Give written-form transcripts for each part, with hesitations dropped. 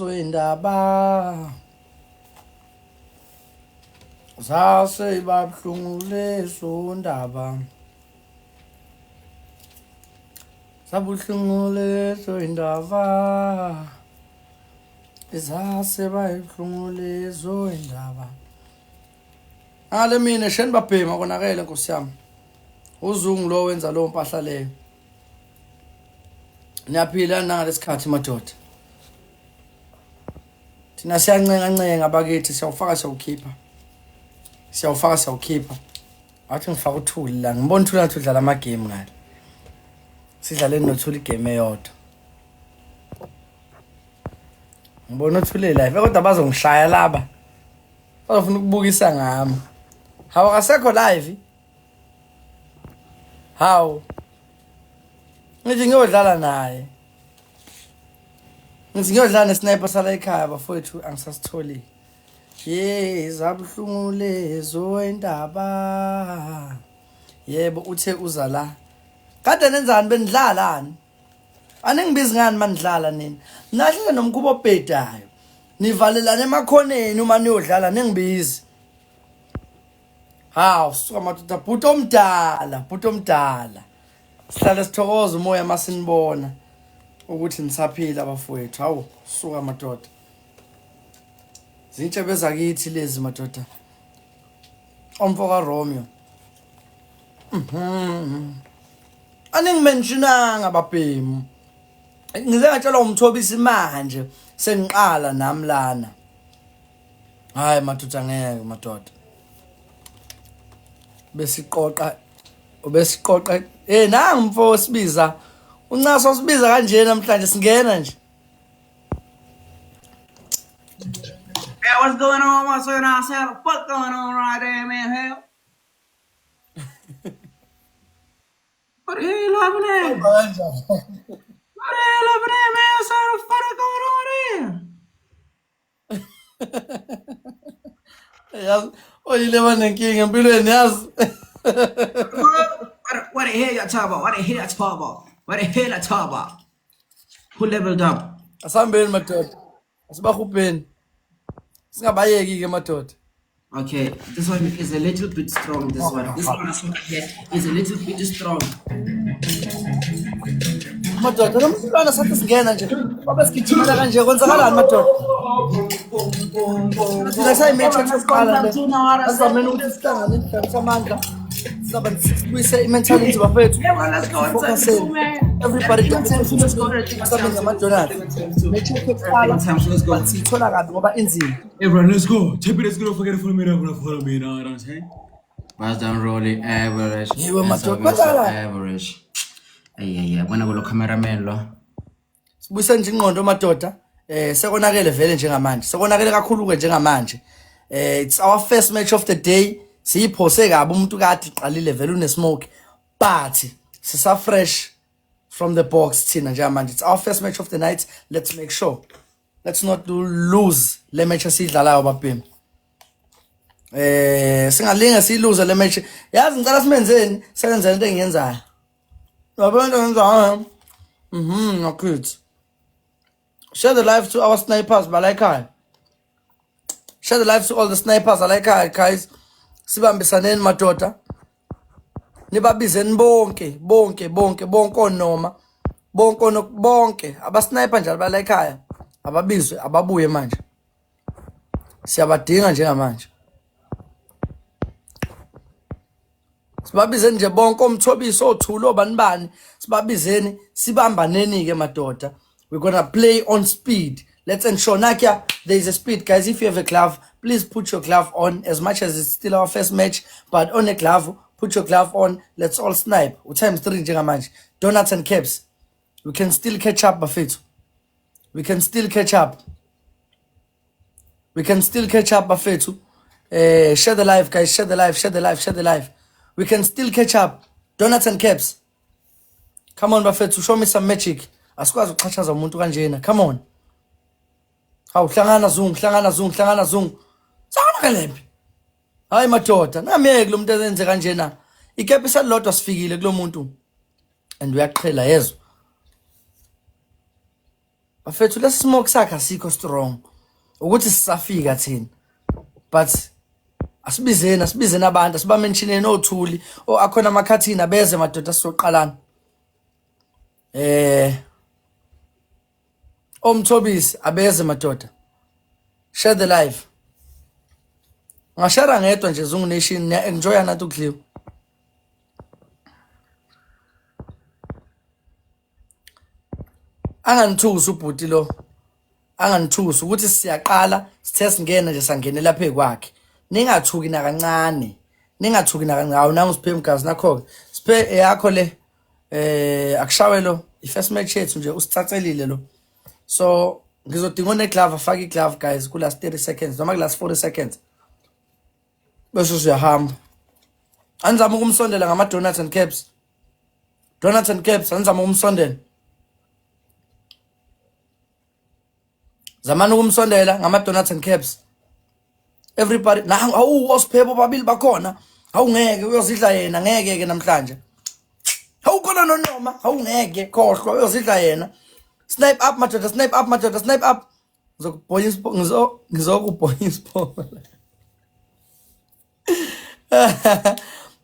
lezo indaba. Zase babuhlungu lezo ndaba. Sabuhlungu lezo indaba. Zase bayibuhlungu lezo indaba. Ngale mina sheni babhema konakele nkosi yami. Uzungu lo wenza lowo mpahla leyo. Niyaphila nangalesikhathi madoda. Thina siyancenga ncenga bakithi siyawufaka siyawukhipha. Siyawufaka siyawukhipha. Wathi ngifaka uthuli la ngibona uthuli ngathi udlala ama game ngale. Sidlale nothuli igame eyodwa. Ngibona uthule live kodwa bazongishaya laba. Bazofuna ukubukisa ngami. Hawu akasekho live. Hawu. Ngithi ngiyodlala naye. Ngithi ngiyodlala nesniper sala ekhaya bafowethu angisasitholi. Ye zabuhlungu lezo indaba. Yebo uthe uza la. Kade nenzani benidlalani? Aningibizi ngani manidlala nina? Nahlala nomkhuba obhedayo. Nivalelana emakhoneni uma niyodlala ningibizi. Hawu suka madoda bhuti omdala, bhuti omdala. Sihlale sithokoza umoya masinibona ukuthi nisaphila bafowethu. Hawu suka madoda. Zintshebe zakithi lezi madoda. Omfo kaRomeo. Mhm. Aningimentionanga babhemu. Ngize ngatshelwa umthobisi manje sengiqala nami lana. Hayi madoda ngeke madoda. Besiqoqa ubesiqoqa eh nangu mfo sibiza uncaso sibiza kanje namhlanje singena nje. Hey, what's going on? What's going on? What the fuck going on right there, man? Hell. What the hell happened there? What the hell happened there, man? What's the fuck going on there? Yazi oyile banenkinga empilweni yazi. What the hell y'all talking about? What the hell y'all talking about? What the hell y'all talking about? Who leveled up? Asihambeni madoda. Asibahubheni. Singabayeki ke madoda. Okay, this one is a little bit strong. This one, this one is here is a little bit strong. Madoda nomntwana sathi singena nje. Babe sigijimela kanje kwenzakalani madoda? Thina sayi-matrix esiqala le. Asizameni ukuthi sihlangane sihlanganise amandla. Sizabe sibuyise i-mentality bafethu. Focuseni. Everybody sabe ngama-donuts. Matrix yokuqala but siyithola kabi ngoba inzima. Everyone, let's go. Type it, let's go. Don't forget to follow me. Don't follow me. Know what I'm saying? Bust down rolling average. Yiwe madoda, kwenzakala? Average. Ay ay ay, bona kulo cameraman lo. Sibuyise nje ingqondo madoda. Sekonakele vele njengamanje. Sekonakele kakhulu ke njengamanje. It's our first match of the day. Siyiphose kabi umuntu kade iqalile vele une smoke. But sisa fresh from the box thina njengamanje. It's our first match of the night. Let's make sure. Let's not lose le match esiyidlalayo babhemi. Singalinge siyiluze le match. Yazi ngicela simenzeni senze into engiyenzayo. Yabona into engiyenzayo. Ngakithi. Share the live to our snipers balayikhaya. Share the live to all the snipers alayikhaya guys. Sibambisaneni madoda. Nibabizeni bonke bonke bonke bonke onoma bonke ono bonke abasniper njalo balayikhaya ababizwe ababuye manje. Siyabadinga njengamanje. Sibabizeni nje bonke omthobiso othulo obani bani sibabizeni sibambaneni ke madoda. We're gonna play on speed. Let's ensure Nakia there is a speed guys. If you have a glove, please put your glove on. As much as it's still our first match, but on a glove, put your glove on. Let's all snipe. Times 3 njengamanje. Donuts and caps. We can still catch up bafethu. We can still catch up. We can still catch up bafethu. Share the live guys, share the live, share the live, share the live. We can still catch up. Donuts and caps. Come on bafethu, show me some magic. Asikwazi ukuxhashaza umuntu kanjena. Come on. Hawu hlangana zungu, hlangana zungu, hlangana zungu. Sakonakelephi? Hayi madoda, namyeki lo muntu ezenze kanjena. Ikephi selilodwa sifikile kulo muntu. And uyaqhela yezwa. Bafethu, le smoke sakhe asikho strong ukuthi sisafika thina, but asibizeni, asibizeni abantu, asibamentioneni othuli o akhona amakhathini abeze madoda, sizoqalana. Omthobisi abeze madoda. Share the live. Ngashare ngedwa nje, Zungu Nation, niya enjoy nathi ukudliwa. Anganithusi ubhuti lo, anganithusi ukuthi siyaqala, sithe singena nje sangena lapha kwakhe. Ningathuki nakancane, ningathuki nakancane. Hawu, nangu Siphe Mgazi, nakho-ke Siphe, eyakho le. Akushawe lo, i-first match yethu nje usitsatselile lo, so ngizodinga one-glove afake i-glove, guys, ku-last 30 seconds noma ku-last 40 seconds, bese siyahamba. Anizame ukumsondela ngama-donuts and caps, donuts and caps. Anizame ukumsondela, zamani ukumsondela ngama-donuts and caps, everybody. Nangu, awu, osiphepho babili bakhona. Awungeke uyozidla yena, ngeke ke namhlanje. Awukhona nonoma, awungeke, khohlwa, uyozidla yena. Snipe up madoda, snipe up madoda, snipe up. Ngizokubhonya ispo, ngizokubhonya ispo.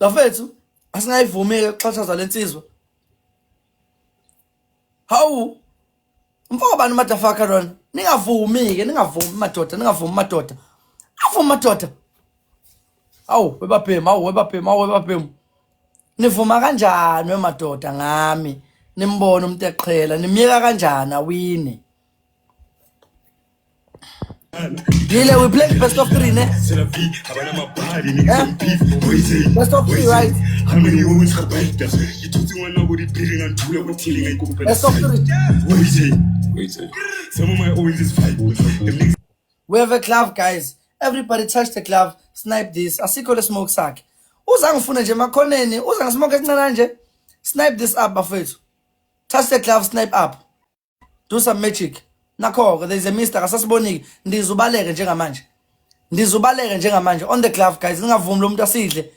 Bafethu, asingayivumi ukuxhashazwa lensizwa. Hawu, mfoko bani motherfucker lona? Ningavumi ke, ningavumi madoda, ningavumi madoda, avumi madoda. Awu webabhemu, awu webabhemu, awu webabhemu, nivuma kanjani wemadoda ngami? Nimbona umuntu eqhela, nimyeka kanjani awine? Lile, we play best of three, ne? C'est la vie, abanamabhadi niggas beef poison. Best of three, right? How many always gabaita ithutse ngwana bo diphiri ngantula bo thile ngayikopela. Best of three. Poison. Poison. Some of my always is fight. Them niggas We have a glove, guys. Everybody touch the glove. Snipe this. Asikho le smoke sakhe. Uza ngifune nje emakhoneni, uza ngesmoke esincane nje. Snipe this up, bafethu. Touch the glove, snipe up. Do some magic. Nakho-ke there is a mister, akasasiboniki. Ndizubaleke njengamanje. Ndizubaleke njengamanje on the glove, guys. Ningavumi lo muntu asidle.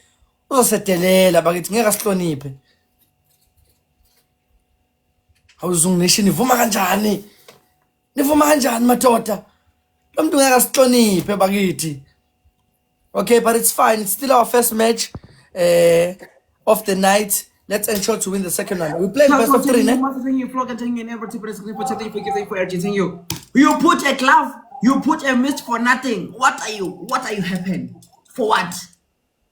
Uzosedelela bakithi, ngeke asihloniphe. Awuzungu Nation, ivuma kanjani? Nivuma kanjani madoda? Lo muntu ngeke asihloniphe bakithi. Okay, but it's fine. It's still our first match of the night. Let's ensure to win the second one. We play best of three, ne? Thank you, Flock, thank you, never tip for thank you for giving for energy. Thank you. You put a glove, you put a mist for nothing. What are you? What are you happen? For what?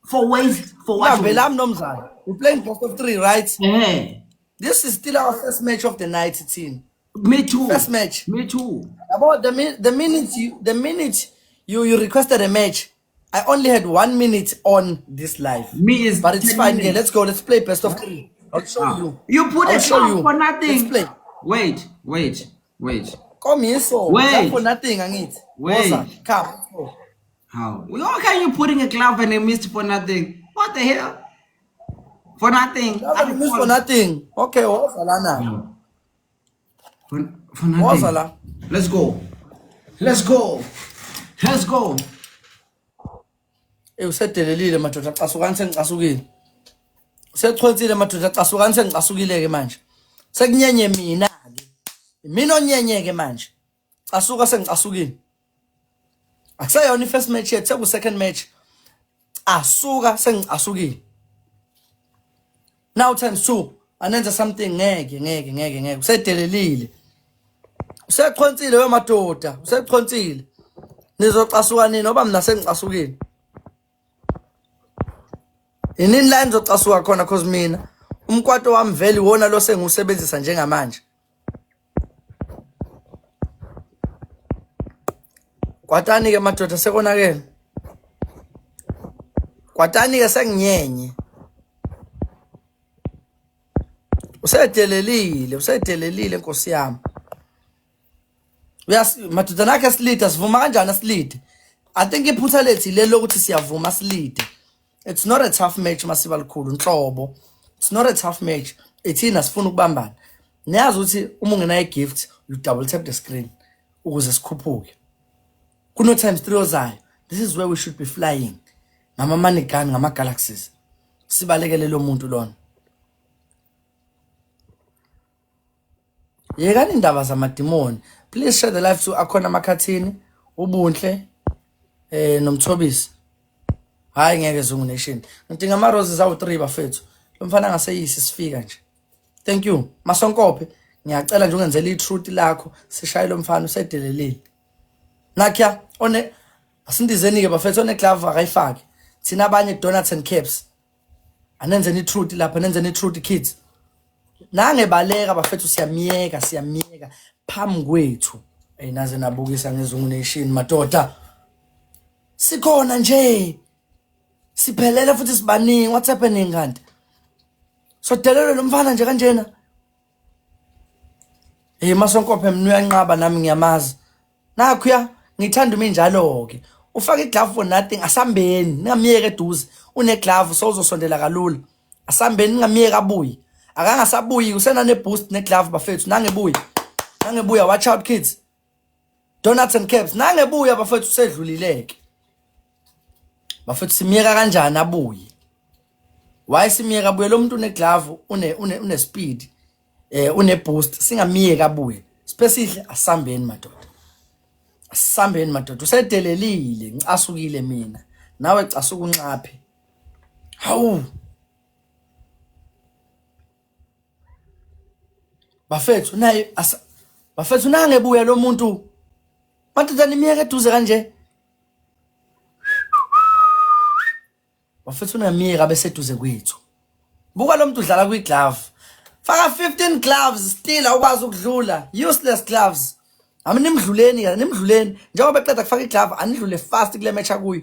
For waste? For what? Vela mnomzana. We playing best of three, right? Eh, This is still our first match of the night, team. Me too. First match. Me too. About the minute you requested a match, I only had 1 minute on this live. Me is But it's 10 fine. Yeah, minutes. let's go. Let's play best of three. I'll show Ah. you. You put I'll a show glove you. for nothing. Let's play. Wait, wait, wait. Komiso. Wait. For nothing, angithi. Wait. Woza, come. Let's go. How? How can you putting a glove and a mist for nothing? What the hell? For nothing. Glove and mist for nothing. Okay, woza lana. For nothing. Woza la. Let's go. Let's go. Let's go. Eh, usedelelile madoda, casukani, sengicasukile. Usechwethile madoda, casukani, sengicasukile ke manje. Sekunyenye mina ke. Mina onyenye ke manje. Casuka, sengicasukile. Akuseyona i-first match yethu, seku second match. Asuka, sengicasukile. Now times 2. Anenza something, ngeke ngeke ngeke ngeke. Usedelelile. Usechwensile we madoda, usechwensile. Nizocasuka nini ngoba mina sengicasukile. Inini la enizocasuka khona? Cause mina umkwato wami vele iwona lo sengiwusebenzisa njengamanje. Kwatani ke madoda, sekonakele. Kwatani ke, senginyenye. Usedelelile, usedelelile nkosi yami. Uyas madoda nakhe silide, sivuma kanjani asilide? I think iphutha lethu leli lokuthi siyavuma silide. It's not a tough match, masiba likhulu nhlobo. It's not a tough match. Ithina sifuna ukubambana. Niyazi ukuthi uma ungenayo gift, you double tap the screen ukuze sikhuphuke. Kuno times 3 ozayo. This is where we should be flying. Ngama money gun, ngama galaxies. Sibalekele lo muntu lona. Yekani indaba zamadimoni. Please share the live to Akhona Makhathini, Ubunhle noMthobisi. Hayi ngeke Zungu Nation. Ngidinga ama roses awu 3 bafethu. Lo mfana angaseyisi sifika nje. Thank you. Masonkophe ngiyacela nje ungenzele i-truth lakho sishaye lo mfana usedelelile. Nakya one asindizeni ke bafethu one glove akayifaki. Thina abanye donuts and caps. Anenzeni i-truth lapha nenzeni i-truth kids. Nange baleka bafethu siyamiyeka siyamiyeka phambi kwethu. Ey naze nabukisa ngezungu nation madoda. Sikhona nje. Siphelele futhi sibaningi what's happening kanti? Sodelelwe lo mfana nje kanjena. Hey masonkophe mina uyanqaba nami ngiyamazi. Nakhuya ngithanda uma injalo ke. Ufaka iglove for nothing asambeni ningamiyeke eduze. Une glove sowuzosondela kalula. Asambeni ningamiyeke abuye. Akangasabuyi usenane boost ne glove bafethu nangebuya. Nangebuya watch out kids. Donuts and caps nangebuya bafethu usedlulileke. Bafethu simiyeka kanjani abuye? Why simiyeka abuye lo muntu une glove une une une speed une boost singamiyeka abuye. Siphesihle asambeni madoda. Asambeni madoda usedelelile ngicasukile mina. Nawe casuka unxaphe. Hawu. Bafethu naye bafethu nangebuya lo muntu. Madoda nimiyeka eduze kanje. Bafethu unamiyeka beseduze kwethu. Buka lo muntu udlala kwi-glove. Faka 15 gloves still awukwazi ukudlula. Useless gloves. Ami nimdluleni ke nimdluleni. Njengoba beqeda kufaka iglove anidlule fast kule match akuyo.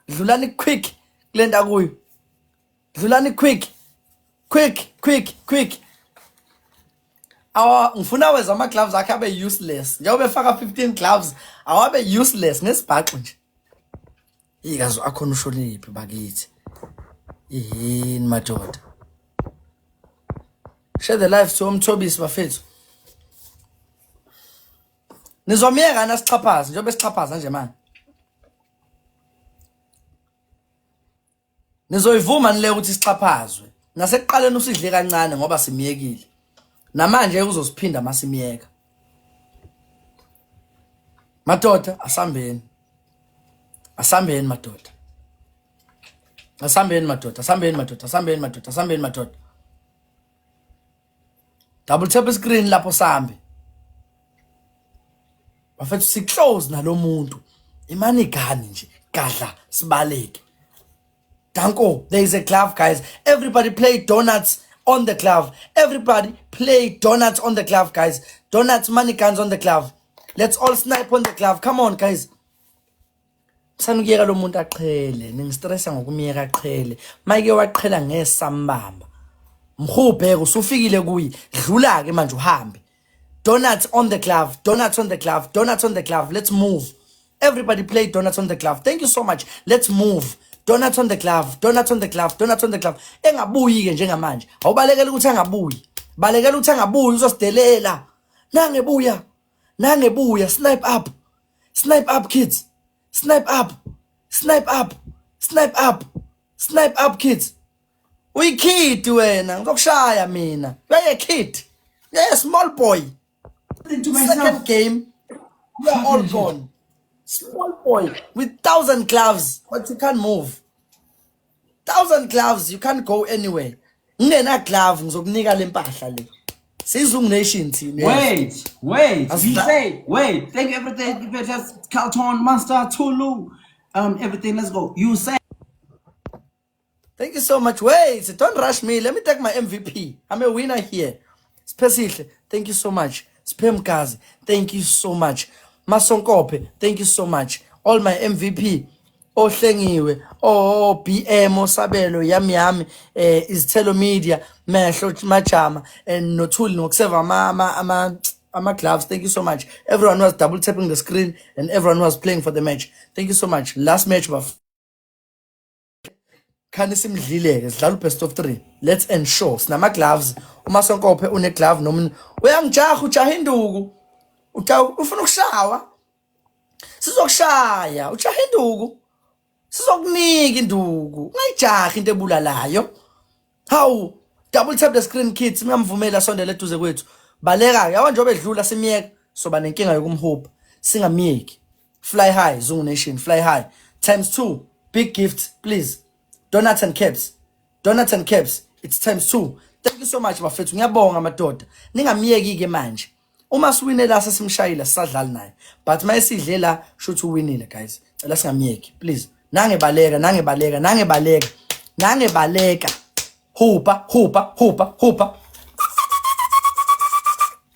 Dlulani quick kule nto akuyo. Dlulani quick. Quick, quick, quick. Awa ngifuna weza ama gloves akhe abe useless. Njengoba efaka 15 gloves awabe useless ngesibhaxu nje. Ikazi akhona ushonephi bakithi. Yini madoda. Share the live to umthobisi bafethu. Nizomyeka nasixhaphaza njengoba sixhaphaza nje manje. Nizoyivuma nile ukuthi sixhaphazwe. Nasekuqaleni usidle kancane ngoba simyekile. Namanje uzosiphinda masimyeka. Madoda asambeni. Asambeni madoda. Asambeni madoda, asambeni madoda, asambeni madoda, asambeni madoda. Double tap screen lapho sambe. Bafethu si close nalomuntu. Imani gani nje, gadla sibaleke. Danko, there is a glove guys. Everybody play donuts on the glove. Everybody play donuts on the glove guys. Donuts money guns on the glove. Let's all snipe on the glove. Come on guys. Sanukuyeka lo muntu aqhele, ningistressa ngokumyeka aqhele. Mayike waqhela ngesambamba. Mhubheke usufikile kuyi. Dlula ke manje uhambe. Donuts on the glove, donuts on the glove, donuts on the glove. Let's move. Everybody play donuts on the glove. Thank you so much. Let's move. Donuts on the glove, donuts on the glove, donuts on the glove. Engabuyi ke njengamanje. Awubalekela ukuthi angabuyi. Balekela ukuthi angabuyi uzosidelela. Nangebuya. Nangebuya snipe up. Snipe up kids. Snipe up. Snipe up. Snipe up. Snipe up kids. Uyikid wena, ngizokushaya mina. You're a kid. You're a small boy. To myself. Second game, you are all gone. Small boy with 1,000 gloves, but you can't move. 1,000 gloves, you can't go anywhere. Ngena glove ngizokunika le mpahla le. Sizungu Nation thina. Wait, wait. You Asla- say, wait. Thank you everything. Just Carlton, Master, Tulu, everything. Let's go. You say. Thank you so much. Wait, don't rush me. Let me take my MVP. I'm a winner here. Spesihle, thank you so much. Spemkazi, thank you so much. Masonkope, thank you so much. All my MVP. Ohlengiwe, oh BM Osabelo, Yami Yami, Izithelo Media, Mehlo Majama and Nothuli ngokuseva ama gloves. Thank you so much. Everyone was double tapping the screen and everyone was playing for the match. Thank you so much. Last match baf. Khani simdlile ke sidlala best of 3. Let's ensure sinama gloves. Uma sonkophe une glove noma uyangijaha ujaha induku. Ujaha ufuna ukushawa. Sizokushaya ujaha induku. Sizokunika induku. Ungayijahi into ebulalayo. Hawu, double tap the screen kids, ningamvumeli asondele eduze kwethu. Baleka, yabo njengoba edlula simiyeka. Soba nenkinga yokumhubha. Singamyeki. Fly high, Zungu Nation, fly high. Times 2, big gift, please. Donuts and caps. Donuts and caps. It's times 2. Thank you so much bafethu. Ngiyabonga madoda. Ningamyeki ke manje. Uma siwine la sesimshayile sisadlali naye. But mayesidle la shuthi uwinile guys. Cela singamyeki please. Nange baleka, nange baleka, nange baleka. Nange baleka. Hupa, hupa, hupa, hupa.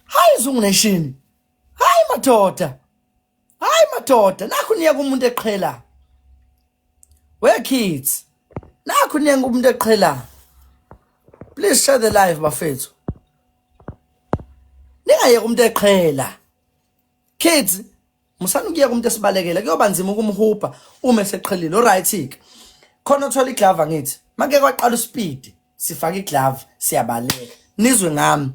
Hayi Zungu Nation. Hayi madoda. Hayi madoda, nakhu niyeka umuntu eqhela. We kids. Nakhu niyeka umuntu eqhela. Please share the live bafethu. Ningayeka umuntu eqhela. Kids, musani ukuyeka umuntu esibalekela kuyoba nzima ukumhubha uma eseqhelile. Alright ke. Khona othola iglove angithi. Make kwaqala uspeed. Sifaka iglove siyabaleka. Nizwe ngami.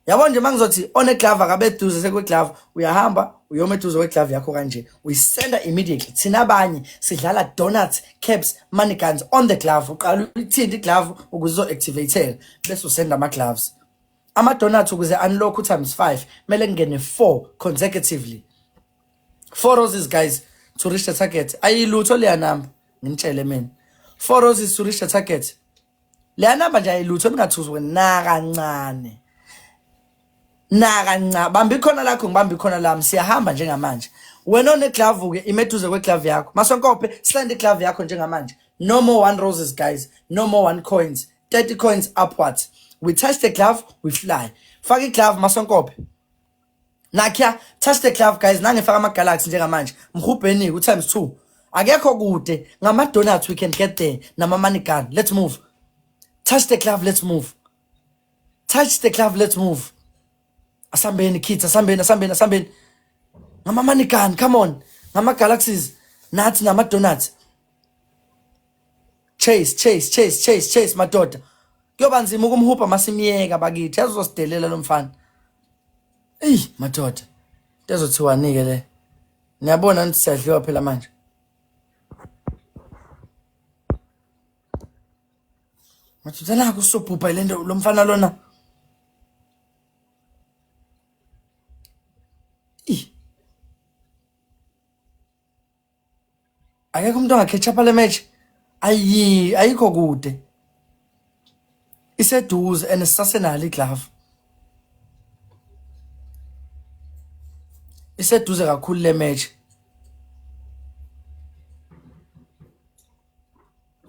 Yabo nje mangizothi one glove akabe eduze sekwe glove uyahamba uyoma eduze kwe glove yakho kanje uyisenda immediately. Thina abanye sidlala donuts, caps, money guns on the glove. Uqala uyithinta iglove ukuze uzo-activateka bese usenda ama gloves. Ama donuts ukuze unlock times 5 kumele kungene 4 consecutively. 4 roses guys to reach the target. Ayilutho leya number nginitshele mina. 4 roses to reach the target. Leya number nje ayilutho ningathuzwe nakancane. Nakancane bamba ikhona lakho ngibamba ikhona lami siyahamba njengamanje. Wena oneglove ke imeduze kweglove yakho. Masonkophe send iglove yakho njengamanje. No more one roses guys, no more one coins. 30 coins upwards. We touch the glove, we fly. Faka iglove Masonkophe. Nakya, touch the glove guys, nangifaka ama galaxy njengamanje. Mhubheni ku times 2. Akekho kude ngama donuts we can get there nama money gun. Let's move. Touch the glove, let's move. Touch the glove, let's move. Asambeni kids, asambeni, asambeni, asambeni. Ngama money gun, come on. Ngama galaxies, nathi nama donuts. Chase, chase, chase, chase, chase madoda. Kuyoba nzima ukumhubha masimiyeka bakithi. Yazosidelela lo mfana. Ey madoda. Into ezothiwani ke le? Niyabona ukuthi siyadliwa phela manje. Madoda nakho usobhubha lento lo mfana lona. Ih. Akekho umuntu ongakhetha le match. Ayi, ayikho kude. Iseduze and sisasenalo iglove. Iseduze kakhulu le match.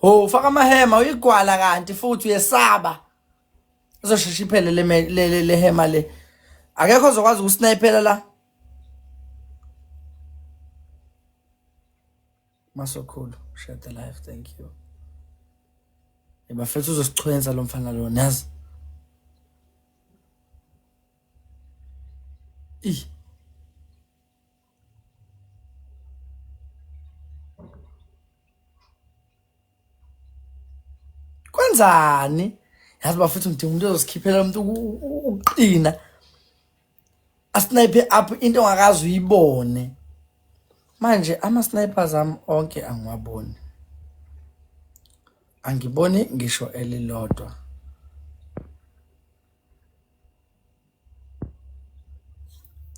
Oh, ufaka amahema uyigwala kanti futhi uyesaba. Izoshesha iphele le le hema le. Akekho ozokwazi ukusnipela la. Masokhulu, share the live, thank you. Bafethu uzosichwenza lo mfana lo, yazi. Ih. Kwenzani? Yazi bafethu ngidinga umuntu ozosikhiphela umuntu ukuqina. Asnipe up into ongakaze uyibone. Manje ama snipers ami onke angiwaboni. Angiboni ngisho elilodwa.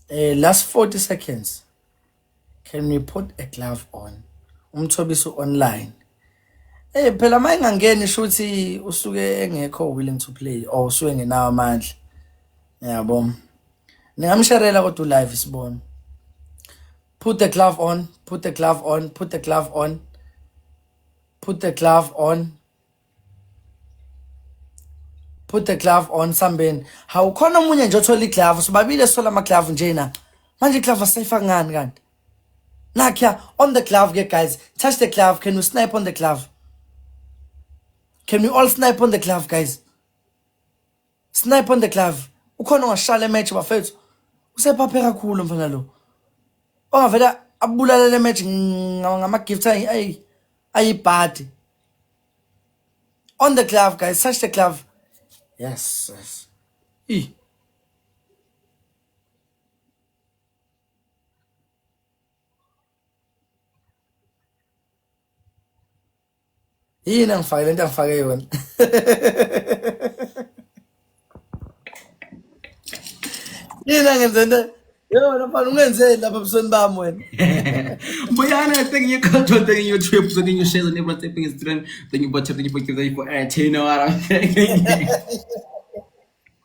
Last 40 seconds. Can we put a glove on? Umthobiso online. Phela mayingangeni shuthi usuke engekho willing to play or usuke engenawo amandla. Yabo. Ningamsharela kodwa live sibone. Put the glove on, put the glove on, put the glove on. Put the glove on. Put the glove on sambeni. Hawu khona omunye nje othola iglove, sibabile sithola ama glove nje na. Manje iglove asayifaka ngani kanti? Nakya on the glove ke guys. Touch the glove. Can we snipe on the glove? Can we all snipe on the glove guys? Snipe on the glove. Ukhona ongashala match bafethu. Usephaphe kakhulu mfana lo. Ongavela abulale le match ngama gift ay ayibhadi. On the glove guys, touch the glove. Yes, yes. E. Yini angifake lento angifake yona? Yini angenze into Yona mfana ungenzeni lapha ebusweni bami wena? Buyana, thank you, culture, thank you, trip, thank you, shares, and everything is trend. Thank you, butter, thank you for thank you for you know what I'm saying?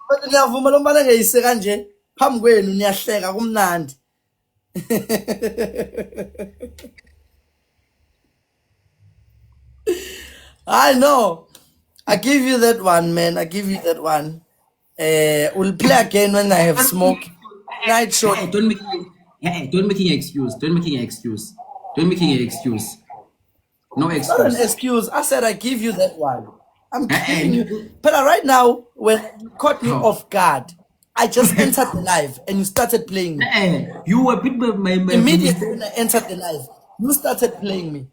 Kodwa niyavuma lo mfana ngeyise kanje phambi kwenu niyahleka kumnandi. I know. I give you that one, man. I give you that one. We'll play again when I have smoke. Night show. Hey, don't make it, hey, don't making an excuse. Don't making an excuse. Don't making an excuse. No It's not an excuse. excuse. I said I give you that one. I'm Hey, giving you. But right now, when you caught me oh. off guard, I just entered the live and you started playing me. Hey, you were bit my Immediately when I entered the live, you started playing me.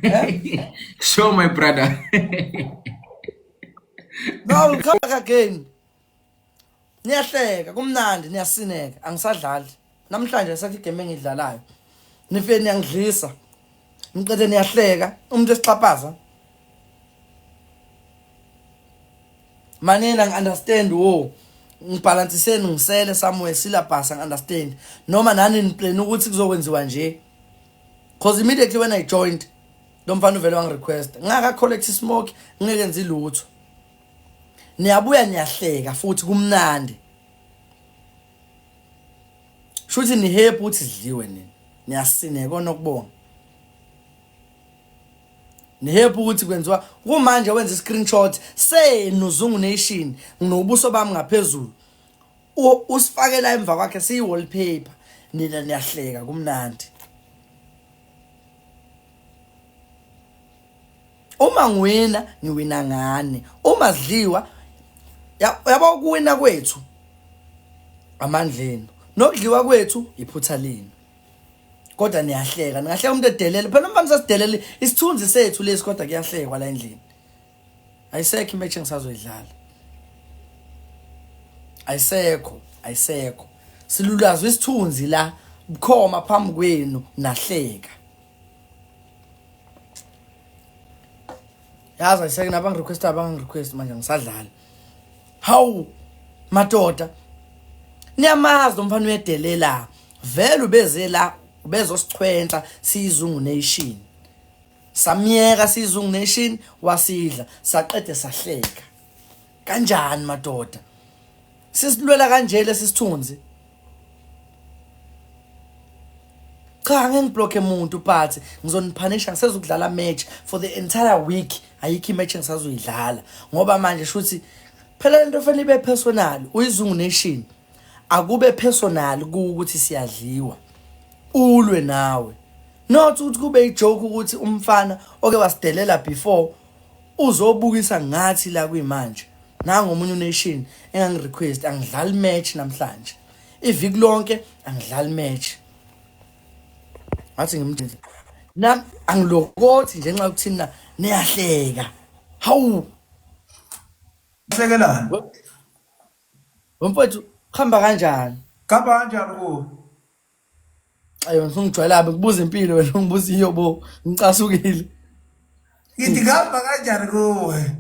Eh? Show my brother. No, I will come back again. Niyahleka, kumnandi, niyasineka. Angisadlali. Namhlanje sathi igame engidlalayo. Nifike niyangidlisa. Niqede niyahleka, umuntu esixhaphaza. Manina ngi-understand wo. Ngibhalansiseni ngisele somewhere syllabus angi-understand. Noma nani niplan ukuthi kuzokwenziwa nje. Cause immediately when I joined, lo mfana uvele wangirequest. Ngaka collect smoke, ngeke ngenze lutho. Niyabuya niyahleka futhi kumnandi. Shuthi ni happy ukuthi sidliwe nini. Niyasineka onokubonga. Ni happy ukuthi kwenziwa kumanje wenza screenshot senu Zungu Nation nginobuso bami ngaphezulu. Usifakela emva kwakhe siyi wallpaper. Nina niyahleka kumnandi. Uma ngiwina ngiwina ngani? Uma sidliwa yabo ukuwina kwethu amandleni nokudliwa kwethu iphutha lenu. Kodwa niyahleka, ningahleka umuntu edelele. Phela umfana sasidelele isithunzi sethu lesi kodwa kuyahlekwa la endlini. Ayisekho imatch engisazoyidlala. Ayisekho, ayisekho. Silulazwe isithunzi la bukhoma phambi kwenu nahleka. Yazi ayiseke nabangirequest abangirequest manje ngisadlala. Hawu madoda. Niyamazi lo mfana uyedelela. Vele ubeze la ubezosichwensa siyizungu nation. Samyeka siyizungu nation wasidla saqede sahleka. Kanjani madoda? Sisilwela kanje lesi sithunzi. Cha ngeke ngiblocke umuntu but ngizoniphanisha ngisezokudlala match for the entire week. Ayikho imatch engisazoyidlala ngoba manje shuthi phela lento fanele ibe personal. Uyizungu nation akube personal ukuthi siyadliwa ulwe nawe, not ukuthi kube ijoke ukuthi umfana oke wasidelela before uzobukisa ngathi la kuyimanje. Nangu omunye unation engangirequest angidlali match namhlanje iviki lonke angidlali match. Ngathi ngimdinze nami angilokothi nje nxa kuthina niyahleka. Hawu Hlekelani? Mfowethu kuhamba kanjani? Kuhamba kanjani kuwe? Ayo ngifuna ngikubuza impilo wena ungibuza iyobo ngicasukile. Ngithi kuhamba kanjani kuwe?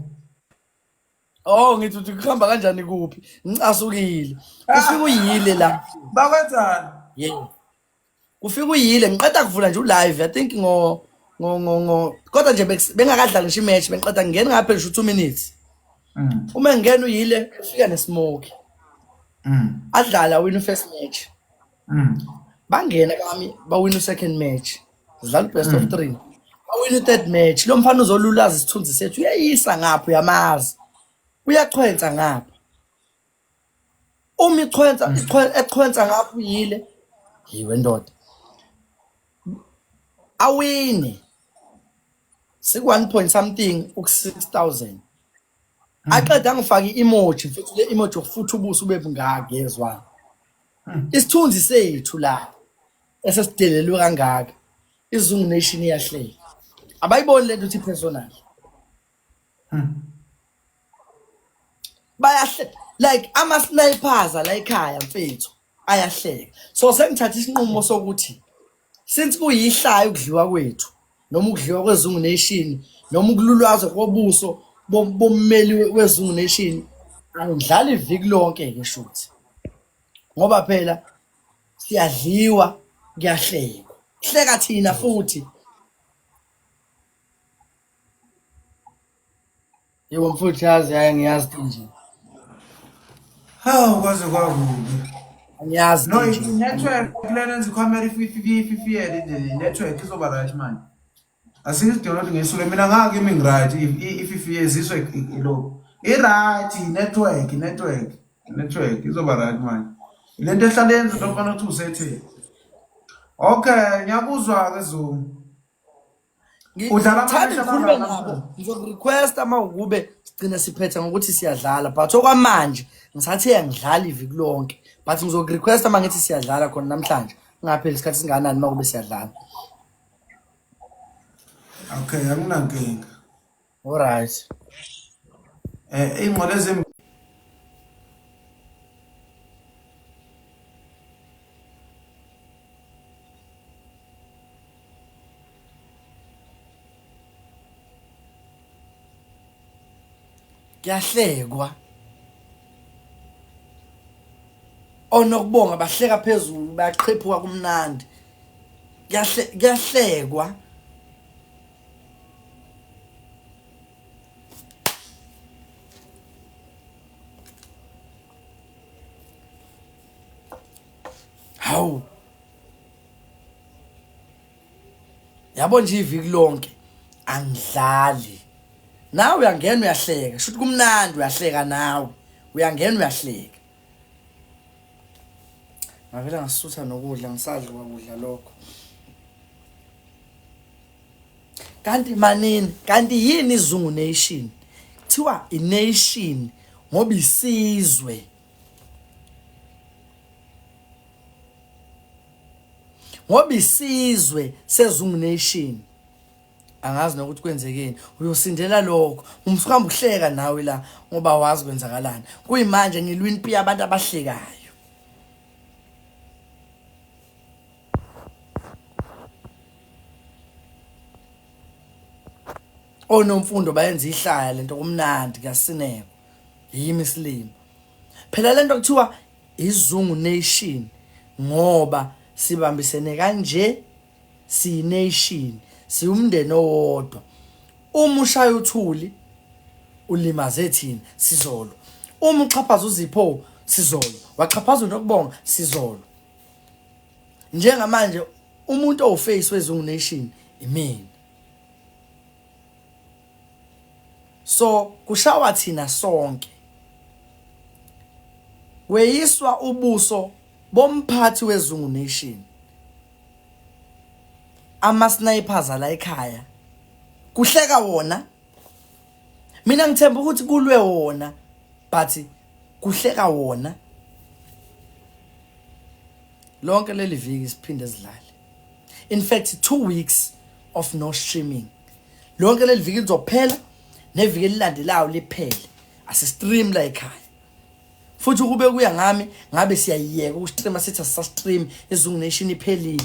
Oh ngithi uthi kuhamba kanjani kuphi? Ngicasukile. Kufika uyile la. Bakwenzani? Yebo. Kufika uyile ngiqeda kuvula nje ulive I think ngo ngo ngo ngo kodwa nje bengakadlali ngisho imatch bengiqeda ngena ngapha nje 2 minutes. Uma ngena uyile ufika nesmoke. Adlala win first match. Bangena kami bawina second match. Sidlala best of 3. Bawina third match. Lo mfana uzolulaza isithunzi sethu uyayisa ngapha uyamazi. Uyachwensa ngapha. Uma ichwensa echwensa ngapha uyile. Yiwe ndoda. Awini. Siku 1 point something uku 6000. Aqeda angifake i-emoji mfethu le emoji yokufutha ubuso ube bungaka yezwa. Isithunzi sethu la esesidelelwe kangaka. Izungu Nation iyahleka. Abayiboni lento ukuthi personal. Bayahle like ama snipers la ekhaya mfethu ayahleka. So sengithatha isinqumo sokuthi since kuyihlaya ukudliwa kwethu noma ukudliwa kweZungu Nation noma ukululwaza kobuso bommeli weZungu Nation angidlali iviki lonke ke shuthi. Ngoba phela Siyadliwa, kuyahlekwa. Hleka thina futhi. Yebo mfuthu yazi hayi ngiyazi nje. Hawu kwaze kwakubi. Angiyazi No, nje. i-network lena enza ikhamera ififiyele nje i-network izoba right manje. Asike sidonot ngesule mina ngake imi ngiright if ifiye ziswe ilokhu. I-right i-network i-network i-network izoba right manje. Lento ehlale yenza into ofana ukuthi usethe. Okay, ngiyakuzwa ke Zungu. Udlala Ngithanda ama-match ngikhulume amangaki nabo. namhlanje? Ngizokurequesta uma ukube sigcine siphethe ngokuthi siyadlala but okwamanje ngisathe angidlali iviki lonke but ngizokurequesta uma ngithi siyadlala khona namhlanje kungapheli isikhathi singanani uma kube siyadlala. Okay, anginankinga. Alright. Ingqondo ezimbi Kuyahlekwa. Onokubonga bahleka phezulu bayaqhephuka kumnandi. Kuyahle kuyahlekwa. Hawu. Yabo nje iviki lonke angidlali. Nawe uyangena uyahleka, shuthi kumnandi uyahleka nawe. Uyangena uyahleka. Ngavela ngasutha nokudla ngisadla kwakudla lokho. Kanti manini, kanti yini izungu nation? Kuthiwa i-nation ngoba isizwe. Ngoba isizwe sezungu nation. Angazi nokuthi kwenzekeni. Uyosindela lokho. Umsuhamba uhleka nawe la ngoba wazi kwenzakalani. Kuyimanje ngilwa impi yabantu abahlekayo. Onomfundo bayenza ihlaya lento kumnandi kuyasinekwa. Yimi isilima. Phela lento kuthiwa izungu nation ngoba sibambisene kanje siyination siwumndeni owodwa. Uma ushaya uthuli ulimaze thina sizolo. Uma uxhaphaza uZipho sizolo. Waxhaphaza uNokubonga sizolo. Njengamanje umuntu owuface wezungu nation imina. So kushawa thina sonke. Weyiswa ubuso bomphathi wezungu nation. Ama snipers ala ekhaya. Kuhleka wona. Mina ngithemba ukuthi kulwe wona but kuhleka wona. Lonke leli viki siphinde sidlale. In fact 2 weeks of no streaming. Lonke leli viki lizophela neviki elilandelayo liphele. Asi stream la ekhaya. Futhi ukube kuya ngami ngabe siyayiyeka ukustreama sithi asisastream izungu nation iphelile.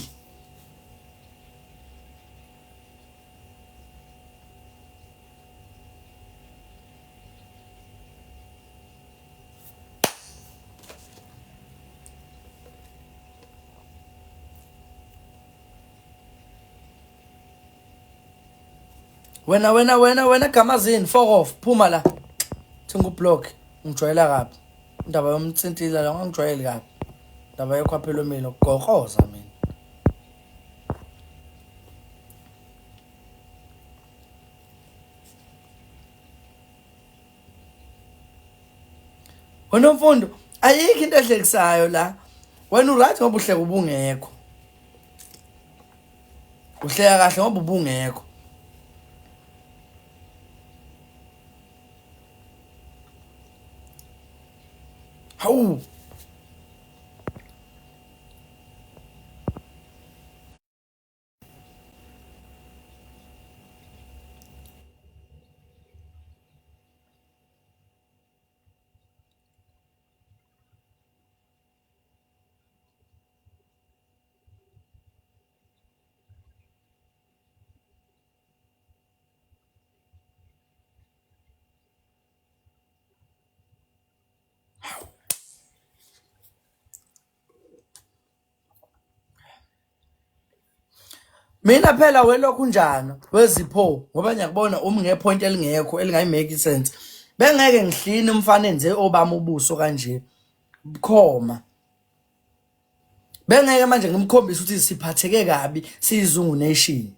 Wena wena wena wena gamazini fuck off phuma la. Thinga ublock ngijwayela kabi. Indaba yomtsintila la ngangijwayeli kabi. Indaba yekhwaphelo mina goqoza mina. Wena mfundo ayikho into ehlekisayo la. Wena uright ngoba uhleka ubungekho. Uhleka kahle ngoba ubungekho. Hawu. Mina phela welokhu njani wezipho ngoba ngiyakubona umi ngepoint elingekho elingayimake sense. Bengeke ngihline umfana enze obami ubuso kanje. Bukhoma. Bengeke manje ngimkhombise ukuthi siphatheke kabi siyizungu nation.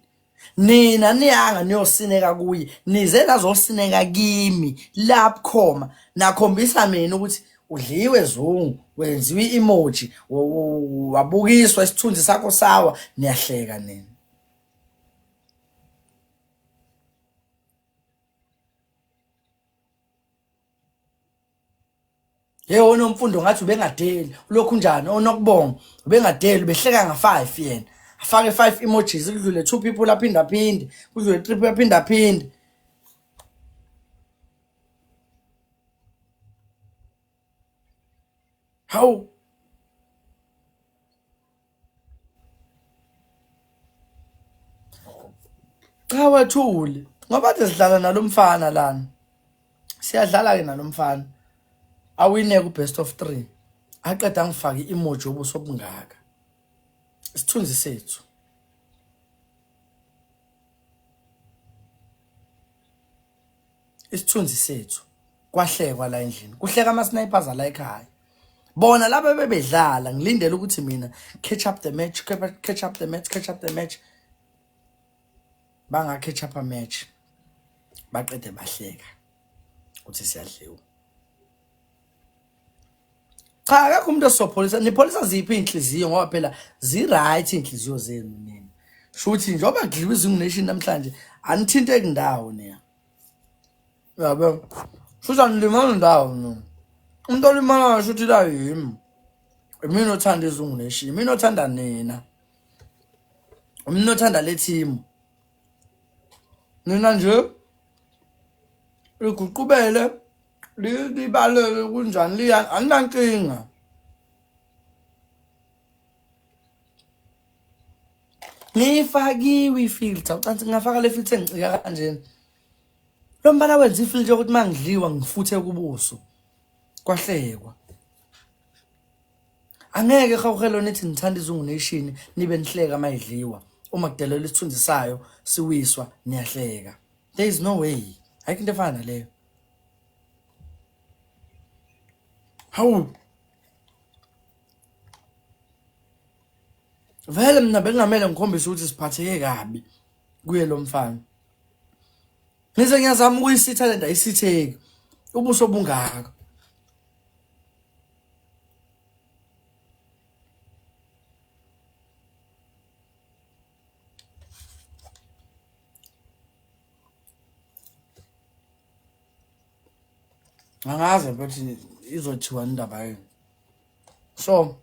Nina niyanga niyosineka kuye, nize nazosineka kimi lapho khoma nakhombisa mina ukuthi udliwe zungu wenziwa i-emoji wabukiswa isithunzi sakho sawa niyahleka nina. Hey onomfundo ngathi ubengadeli ulokhu njani onokubonga ubengadeli ubehleka nga-5 yena afake 5 emojis kudlule 2 people aphinda aphinde kudlule 3 people aphinda aphinde hawu Cha wethuli ngoba kade sidlala nalomfana lana. Siyadlala ke nalomfana. Awine ku best of 3. Aqeda angifake i-emoji yobuso obungaka. Isithunzi sethu. Isithunzi sethu kwahlekwa la endlini. Kuhleka ama snipers ala ekhaya. Bona laba bebedlala ngilindele ukuthi mina catch up the match, catch up the match, catch up the match. Banga catch up a match. Baqede bahleka. Uthi siyadliwa. Cha akekho umuntu osopholisa nipholisa ziphi inhliziyo ngoba phela zi right inhliziyo zenu nina. Shuthi njengoba kudliwa izungu nation namhlanje anithinteki ndawo niya. Yabo. Shuthi anilimali ndawo nina. Umuntu olimalayo shuthi la yimi. Imina othanda izungu nation, imina othanda nina. Imina othanda le team. Nina nje liguqubele libaleke kunjani liya anginankinga. Ngifakiwe ifilter, ucansi ngingafaka le filter engicika kanjena. Lo mfana wenza ifilter yokuthi uma ngidliwa ngifuthe kubuso. Kwahlekwa. Angeke hawuhelo nithi nithanda izungu nation nibe nihleka mayidliwa. Uma kudelelwa isithunzi sayo siwiswa niyahleka. There is no way. Ayikho into efana naleyo. Hawu. Vele mina bengingamele ngikhombise ukuthi siphatheke kabi kuye lo mfana. Ngize ngiyazama ukuyisitha lento ayisitheki. Ubuso bungaka. Angazi mfethu izothiwa indaba yini. So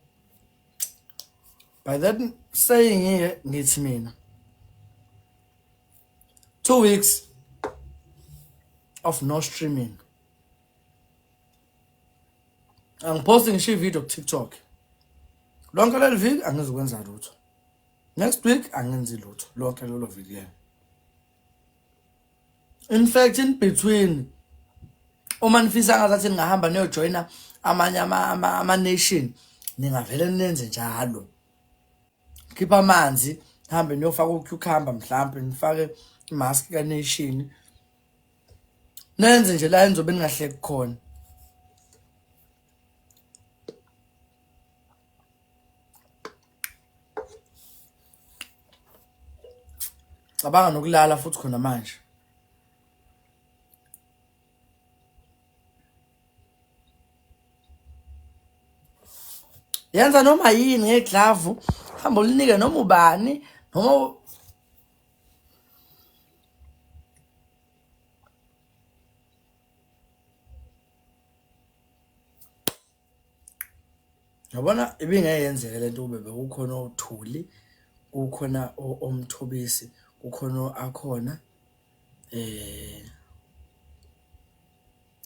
by that saying here ngithi mina 2 weeks of no streaming. Angiphosti ngisho ivideo ku TikTok. Lonke leli viki angizukwenza lutho. Next week angenzi lutho lonke lolo viki lelo. In fact in between uma nifisa ngazathi ningahamba niyojoyina amanye ama nation ningavele nenze njalo. Khipha amanzi hambe niyofaka ucucumber mhlambe nifake imask ka nation. Nenze nje la enizobe ningahleki khona. Cabanga nokulala futhi khona manje. Yenza noma yini ngeglavu, hamba ulinike noma ubani noma Yabona ibingeke yenzeke lento kube bekukhona oThuli, kukhona oMthobisi, kukhona o-Akhona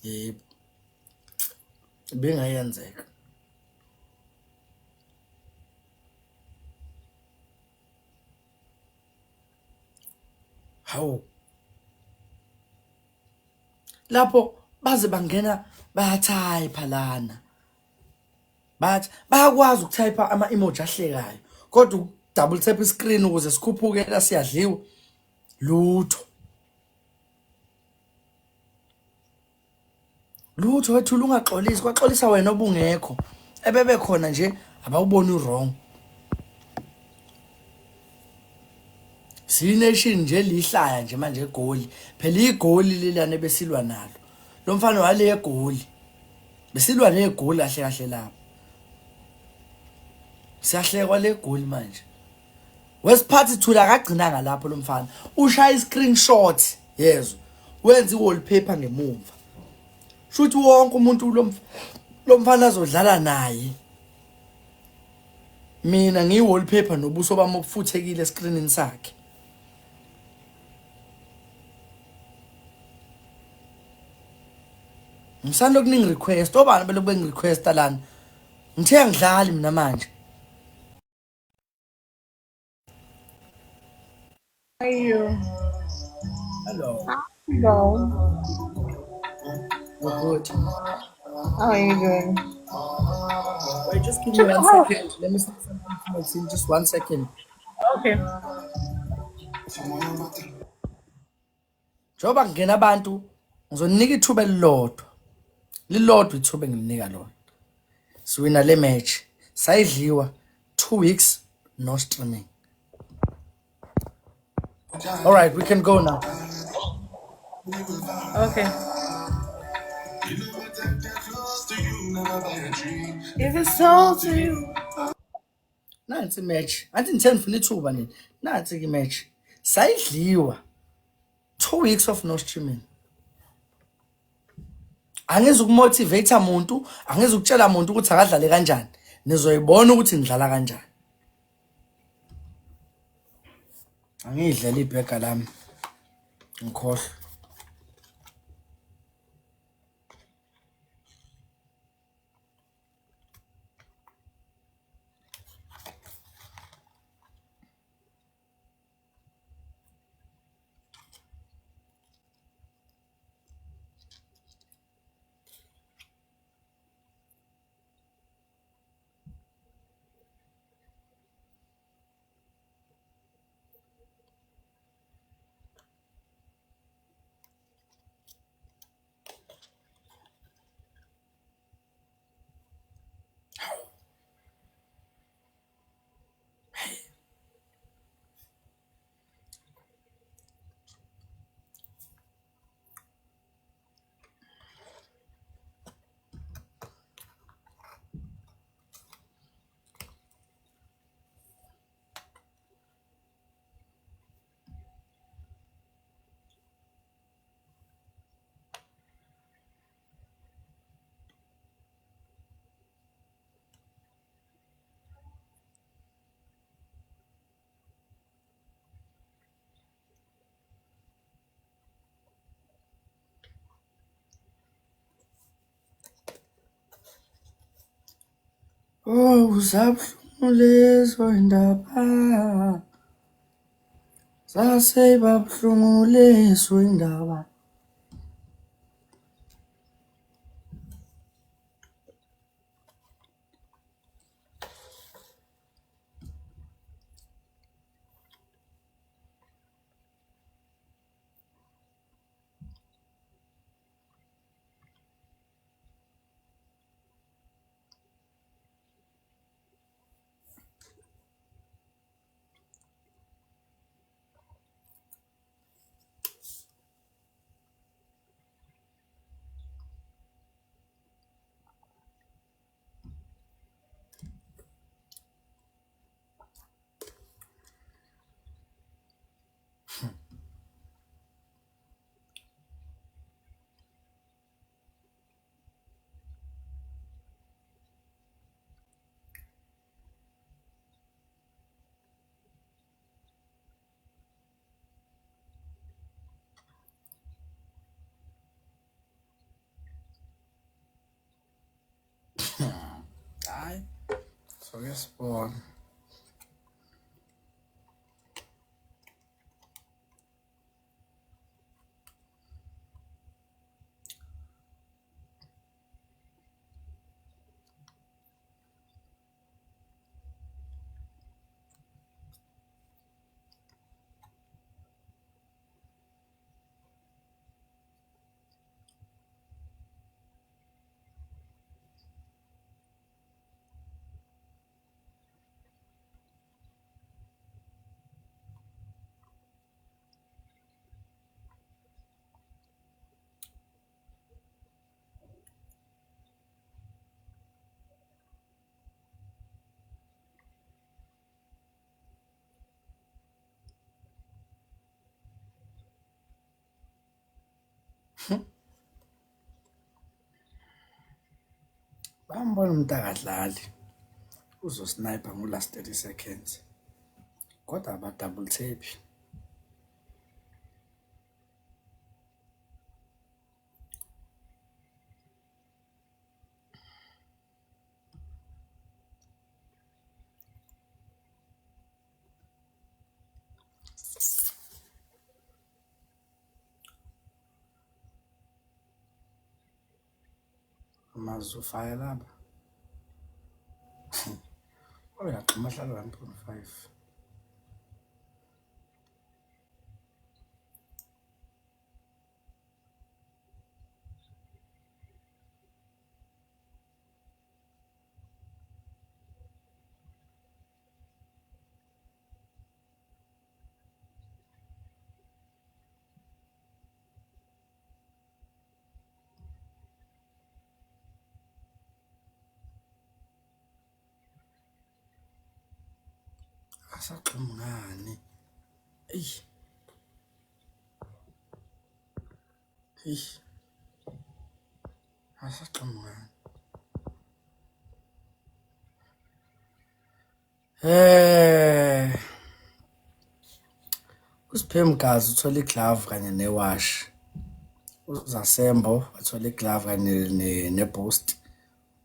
yebo, ibingeke yenzeka. Hawu. Lapho baze bangena bayathayipha lana. Bathi bayakwazi ukuthayipha ama-emoji ahlekayo kodwa Double tap screen ukuze sikhuphuke la siyadliwa. Lutho. Lutho wethula ungaxolisi, kwaxolisa wena obungekho. Ebebe khona nje abawuboni wrong. Siyination nje lihlaya nje manje egoli. Phela igoli lelana besilwa nalo. Lo mfana wale egoli. Besilwa negoli kahle kahle lapho. Siyahlekwa le goli manje. Wesiphathi thula akagcinanga lapho lo mfana. Ushaya i-screenshot yezwa. Wenza i-wallpaper ngemumva. Shuthi wonke umuntu lo mfana azodlala naye. Mina ngiyi-wallpaper nobuso bami obufuthekile escreenini sakhe. Ngisanda kuningi request obani belokhu bengirequesta lana. Ngithe angidlali mina manje. How are you? Hello. Hello. We're good. How are you doing? Wait, just give me 1 second. Let me send something to my team. Just 1 second. Okay. Njengoba kungena abantu ngizonika ithuba elilodwa. Lilodwa ithuba engilinika lona. Siwina le match. Sayidliwa 2 weeks no streaming. All right, we can go now. Okay. If it's all to you. Nansi match. Athi ngithe ngifuna ithuba nini. Nansi ke match. Sayidliwa 2 weeks of no streaming. Angizukumotivate umuntu, angizukutshela umuntu ukuthi akadlale kanjani. Nizoyibona ukuthi ngidlala kanjani. Angiyidlela ibhega lami. Ngikhohlwa. Oh, zabuhlungu lezo indaba. Zasebabuhlungu lezo indaba. Hayi. Soke sibone. Bambona umuntu akadlali. Uzosniper ngo last 30 seconds. Kodwa aba double tap. Amazufaya lapha. Uyagxuma hlala 1.5. Asagxuma ngani? Eyi. Eyi. Asagxuma ngani? Eh. USiphe Mgazi uthola iglove kanye newash. UZasembo wathola iglove kanye ne-boost.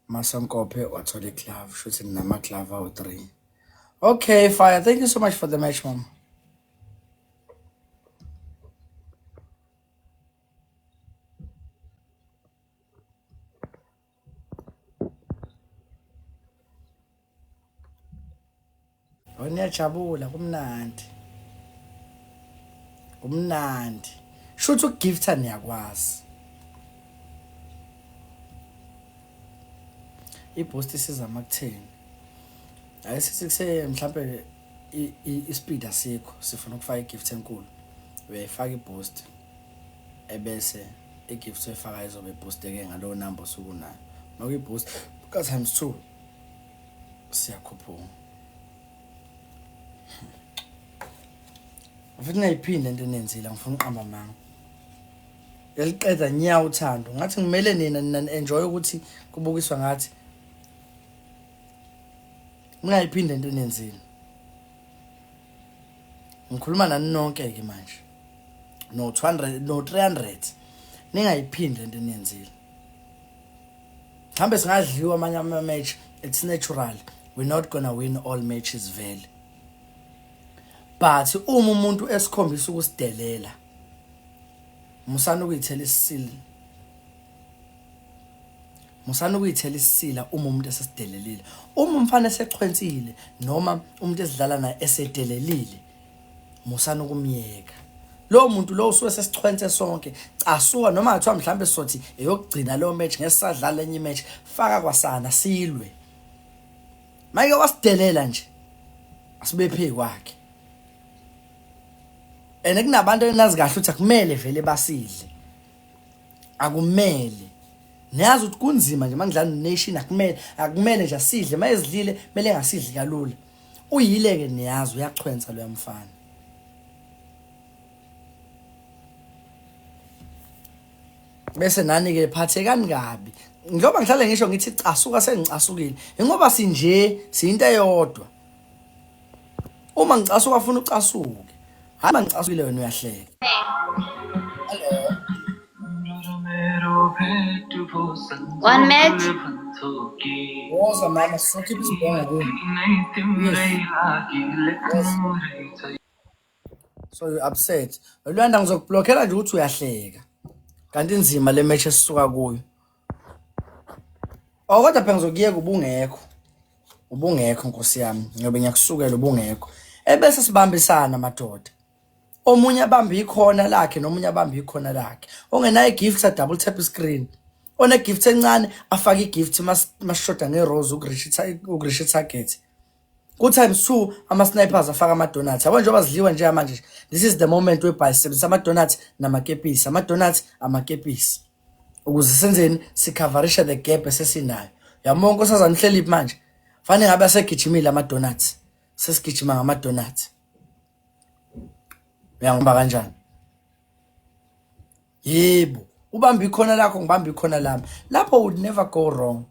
Masonkophe wathola iglove, shuthi nama-glove awu-3. Okay, Fire, thank you so much for the match, mom. Oh, niyajabula kumnandi. Kumnandi. Shuthi ukugifta niyakwazi. I-boost isiza makutheni. Ake sithi kuse mhlambe i-speed asikho sifuna ukufaka i-gift enkulu. Uyayifaka i-boost ebese i-gift oyifakayo izobe boosteke ngalowo number osuke unayo. Makuyi-boost ka times 2 siyakhuphuka. Futhi ngiyayiphinde into enenzile ngifuna uqamba amanga. Yaliqeda nya uthando. Ngathi ngimele nina nina enjoy ukuthi kubukiswa ngathi. Ningayiphinde into enenzile. Ngikhuluma nani nonke ke manje. No 200 no 300. Ningayiphinde into enenzile. Mhlambe singadliwa amanye ama match it's natural. We're not gonna win all matches vele. But uma umuntu esikhombisa ukusidelela musana ukuyithela isisila. Musana ukuyithela isisila uma umuntu esesidelelile. Uma umfana esechwensile noma umuntu esidlala naye esedelelile musana ukumyeka. Lo muntu lo usuke sesichwense sonke casuka noma ngathiwa mhlambe sothi eyokugcina leyo match ngesadlala enye match faka kwasana silwe. Mike wasidelela nje asibephe kwakhe. And kunabantu enazi kahle ukuthi akumele vele basidle. Akumele. Niyazi ukuthi kunzima nje mangidlala nation akumele akumele nje asidle mayezidlile kumele engasidli kalula. Uyile ke niyazi uyachwensa loya mfana. Bese nani ke phathekani kabi. Njengoba ngihlale ngisho ngithi casuka sengicasukile. Ingoba sinje siyinto eyodwa. Uma ngicasuka funa ucasuke. Hayi mangicasukile wena uyahleka. Hello. One match. Woza mama sizokhipha isibhongo kuwe. Yes. Yes. So you upset. Lwanda ngizokublockela nje ukuthi uyahleka. Kanti inzima le match esisuka kuyo. Oh kodwa phela ngizokuyeka ubungekho. Ubungekho Nkosi yami. Ngoba ngiyakusukela ubungekho. Ebese sibambisana madoda. Omunye abambe ikhona lakhe nomunye abambe ikhona lakhe. Ongenayo igift a double tap screen. One gift encane afake igift masishoda ngerose ukureach target. Ku times 2 ama snipers afaka ama donuts. Yabo njengoba zidliwa nje manje. This is the moment whereby sisebenzisa ama donuts namakepisi, ama donuts amakepisi. Ukuze senzeni sicoverisha the gap esesinayo. Yabo nkosazana uhleli manje. Fanele ngabe asegijimile ama donuts. Sesigijima ngama donuts. Uyangibamba kanjani? Yebo, ubamba ikhona lakho ngibamba ikhona lami. Lapho would never go wrong.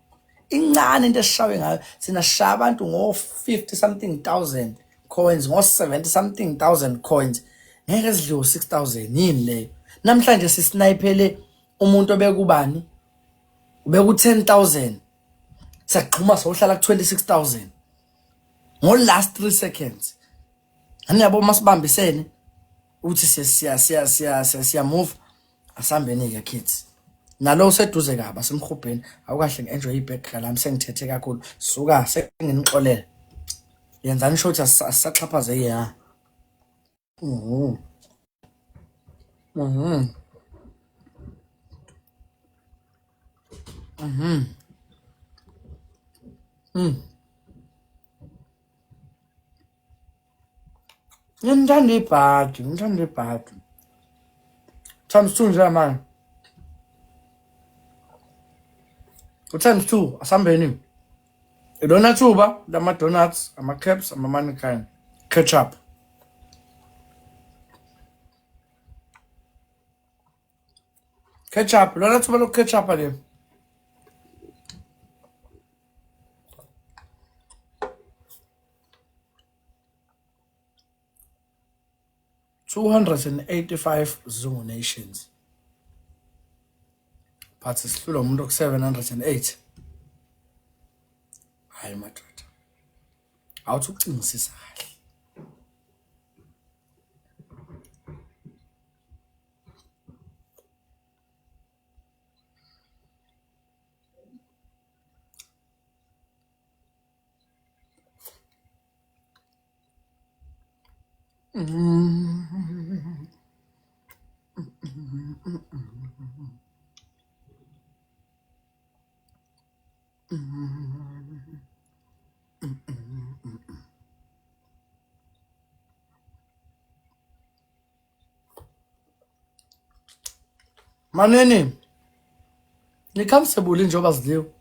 Incane into esishawe ngayo. Sina shaya abantu ngo 50 something thousand coins, ngo 70 something thousand coins. Ngeke sidliwe 6000 yini leyo? Namhlanje sisnipele umuntu obekubani? Ubeku 10000. Siyaqhuma sohlala ku 26000. Ngo last 3 seconds. Aniyabo masibambisene uthi siya siya siya siya siya siya move asambeni ke kids. Nalo useduze kabi asemhubheni awukahle ngi-enjoy ibag lami sengithethe kakhulu suka senginixolela. Yenzani sho ukuthi asisaxhaphazeki ya. Mhm. Mhm. Mhm. Mm. Ngithanda ibhadi, ngithanda ibhadi. Times 2 nje manje. U-times 2 asambeni. Ilona thuba lama donuts, ama caps, ama mannequin, ketchup. Ketchup, lona thuba loku ketchup le. 285 Zungu Nations. But sihlulwa umuntu oku 708. Hayi madoda. Awuthi ucingisisa kahle. Manini ni-comfortable njengoba zidliwe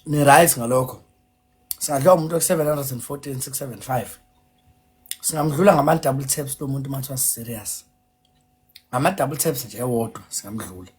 ni-right ngalokho singadliwa umuntu oku-714 675 singamdlula ngama-double taps lo muntu uma kuthiwa serious ngama-double taps nje ewodwa singamdlula.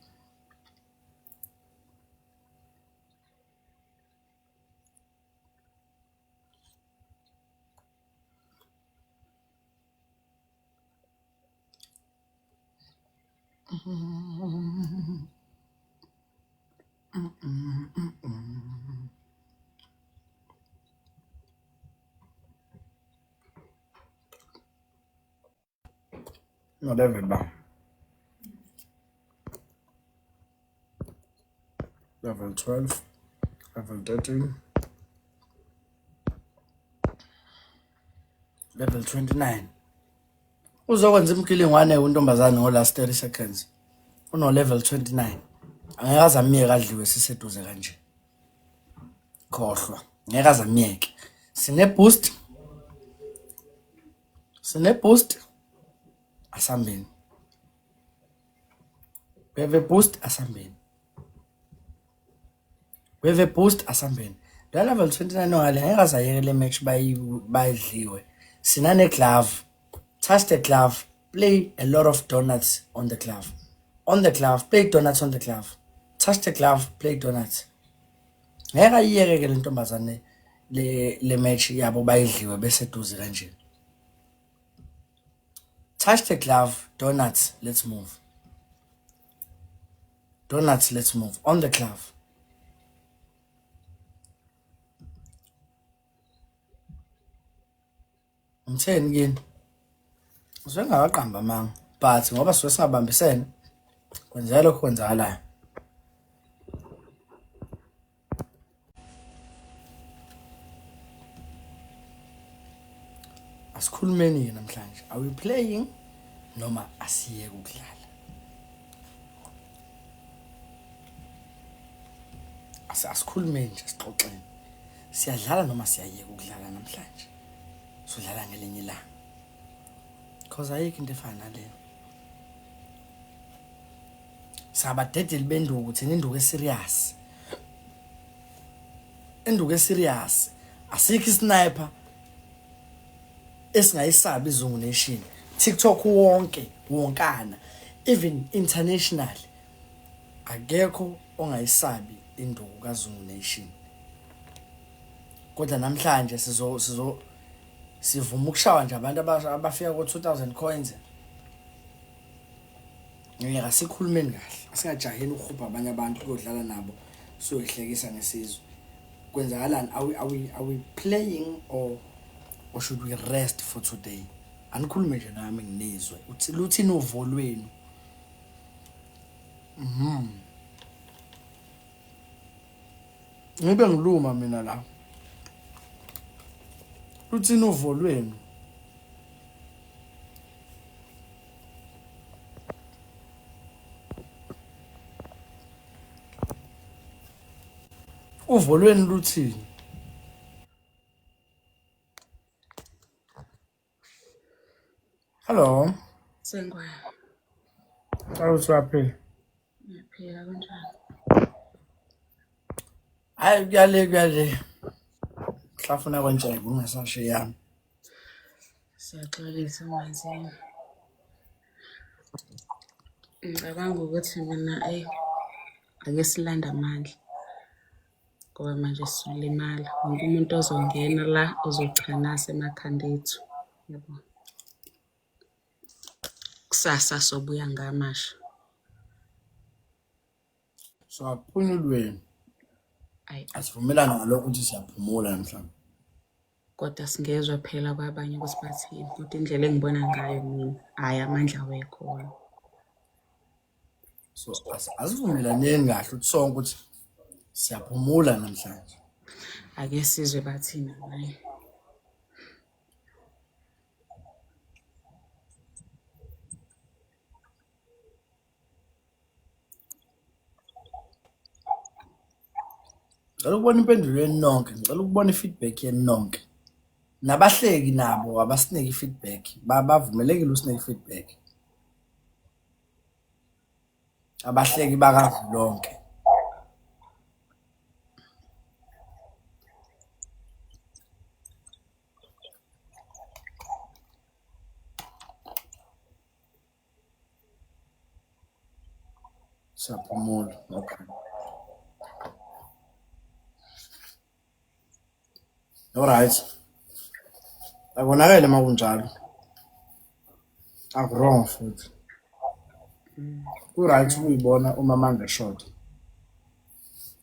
No level ba. Level 12, level 13, level 29. Uzokwenza imgilingwane untombazane ngo last 30 seconds. Uno level 29. Angeke aze amyeke adliwe siseduze kanje. Khohlwa. Ngeke aze amyeke. Sine boost. Sine boost. Asambeni. We have a boost asambeni. We have a boost asambeni. La level 29 ongale ngeke aze ayeke le match bayidliwe. Sinane glove. Touch the glove. Play a lot of donuts on the glove. On the glove, play donuts on the glove. Touch the glove, play donuts. Ngeke ayiyeke ke le ntombazane le match yabo bayidliwe beseduze kanje. Touch the glove, donuts, let's move. Donuts, let's move. On the glove. Ngitheni kini? Usuke ngakaqamba amanga but ngoba suke singabambisene kwenzeka lokho kwenzakalayo. Asikhulumeni ke namhlanje. Are we playing noma asiyeke ukudlala? Asikhulumeni nje sixoxeni. Siyadlala noma siyayeka ukudlala namhlanje? Sodlala ngelinye ilanga. Cause ayikho into efana naleyo. Sabadedeli benduku thina induku eserious. Induku eserious. Asikho isniper esingayisabi iZungu Nation. TikTok wonke wonkana even international akekho. ongayisabi induku kaZungu Nation. Kodwa namhlanje sizo sizo sivuma ukushawa nje abantu abafika ko-2000 coins. Ngeke, asikhulumeni kahle, asingajaheni ukuhubha abanye abantu kuyodlala nabo, siyoyihlekisa ngesizwe. Kwenzakalani? Are we playing or should we rest for today? Anikhulume nje nami nginizwe. Uthi luthini uvo lwenu? Ngibe ngiluma mina la. Luthini uvo lwenu? Uvo lwenu luthini? Hello. Sengwa. Awu, uyaphila? Ngiyaphila, kunjani? Hayi, kuyale kuyale. Hlafuna kwentshebe ungasashe yami. Siyaxolisa manzini. Ngicabanga ukuthi mina, eyi, ake silande amandla ngoba manje sizolimala. Wonke umuntu ozongena la uzochanasa emakhanda ethu. Yabo. Kusasa sobuya ngamasha. So aphunyulweni. Ayi. Asivumelana ngalokho ukuthi siyaphumula namhlanje. Kodwa singezwa phela kwabanye ukuthi bathini. Kodwa indlela engibona ngayo mina, hhayi, amandla awekho wona. So asivumelaneni kahle ukuthi sonke ukuthi siyaphumula namhlanje. Ake sizwe bathini abanye. Ngicela ukubona impendulo yenu nonke, ngicela ukubona i-feedback yenu nonke. Nabahleki nabo abasinike i-feedback, bavumelekile usinike i-feedback. Abahleki bakazwelonke. Siyaphumula, okay. Alright. Akonakele uma kunjalo. Aku-wrong futhi. Ku-right ukuyibona uma amandla eshoda.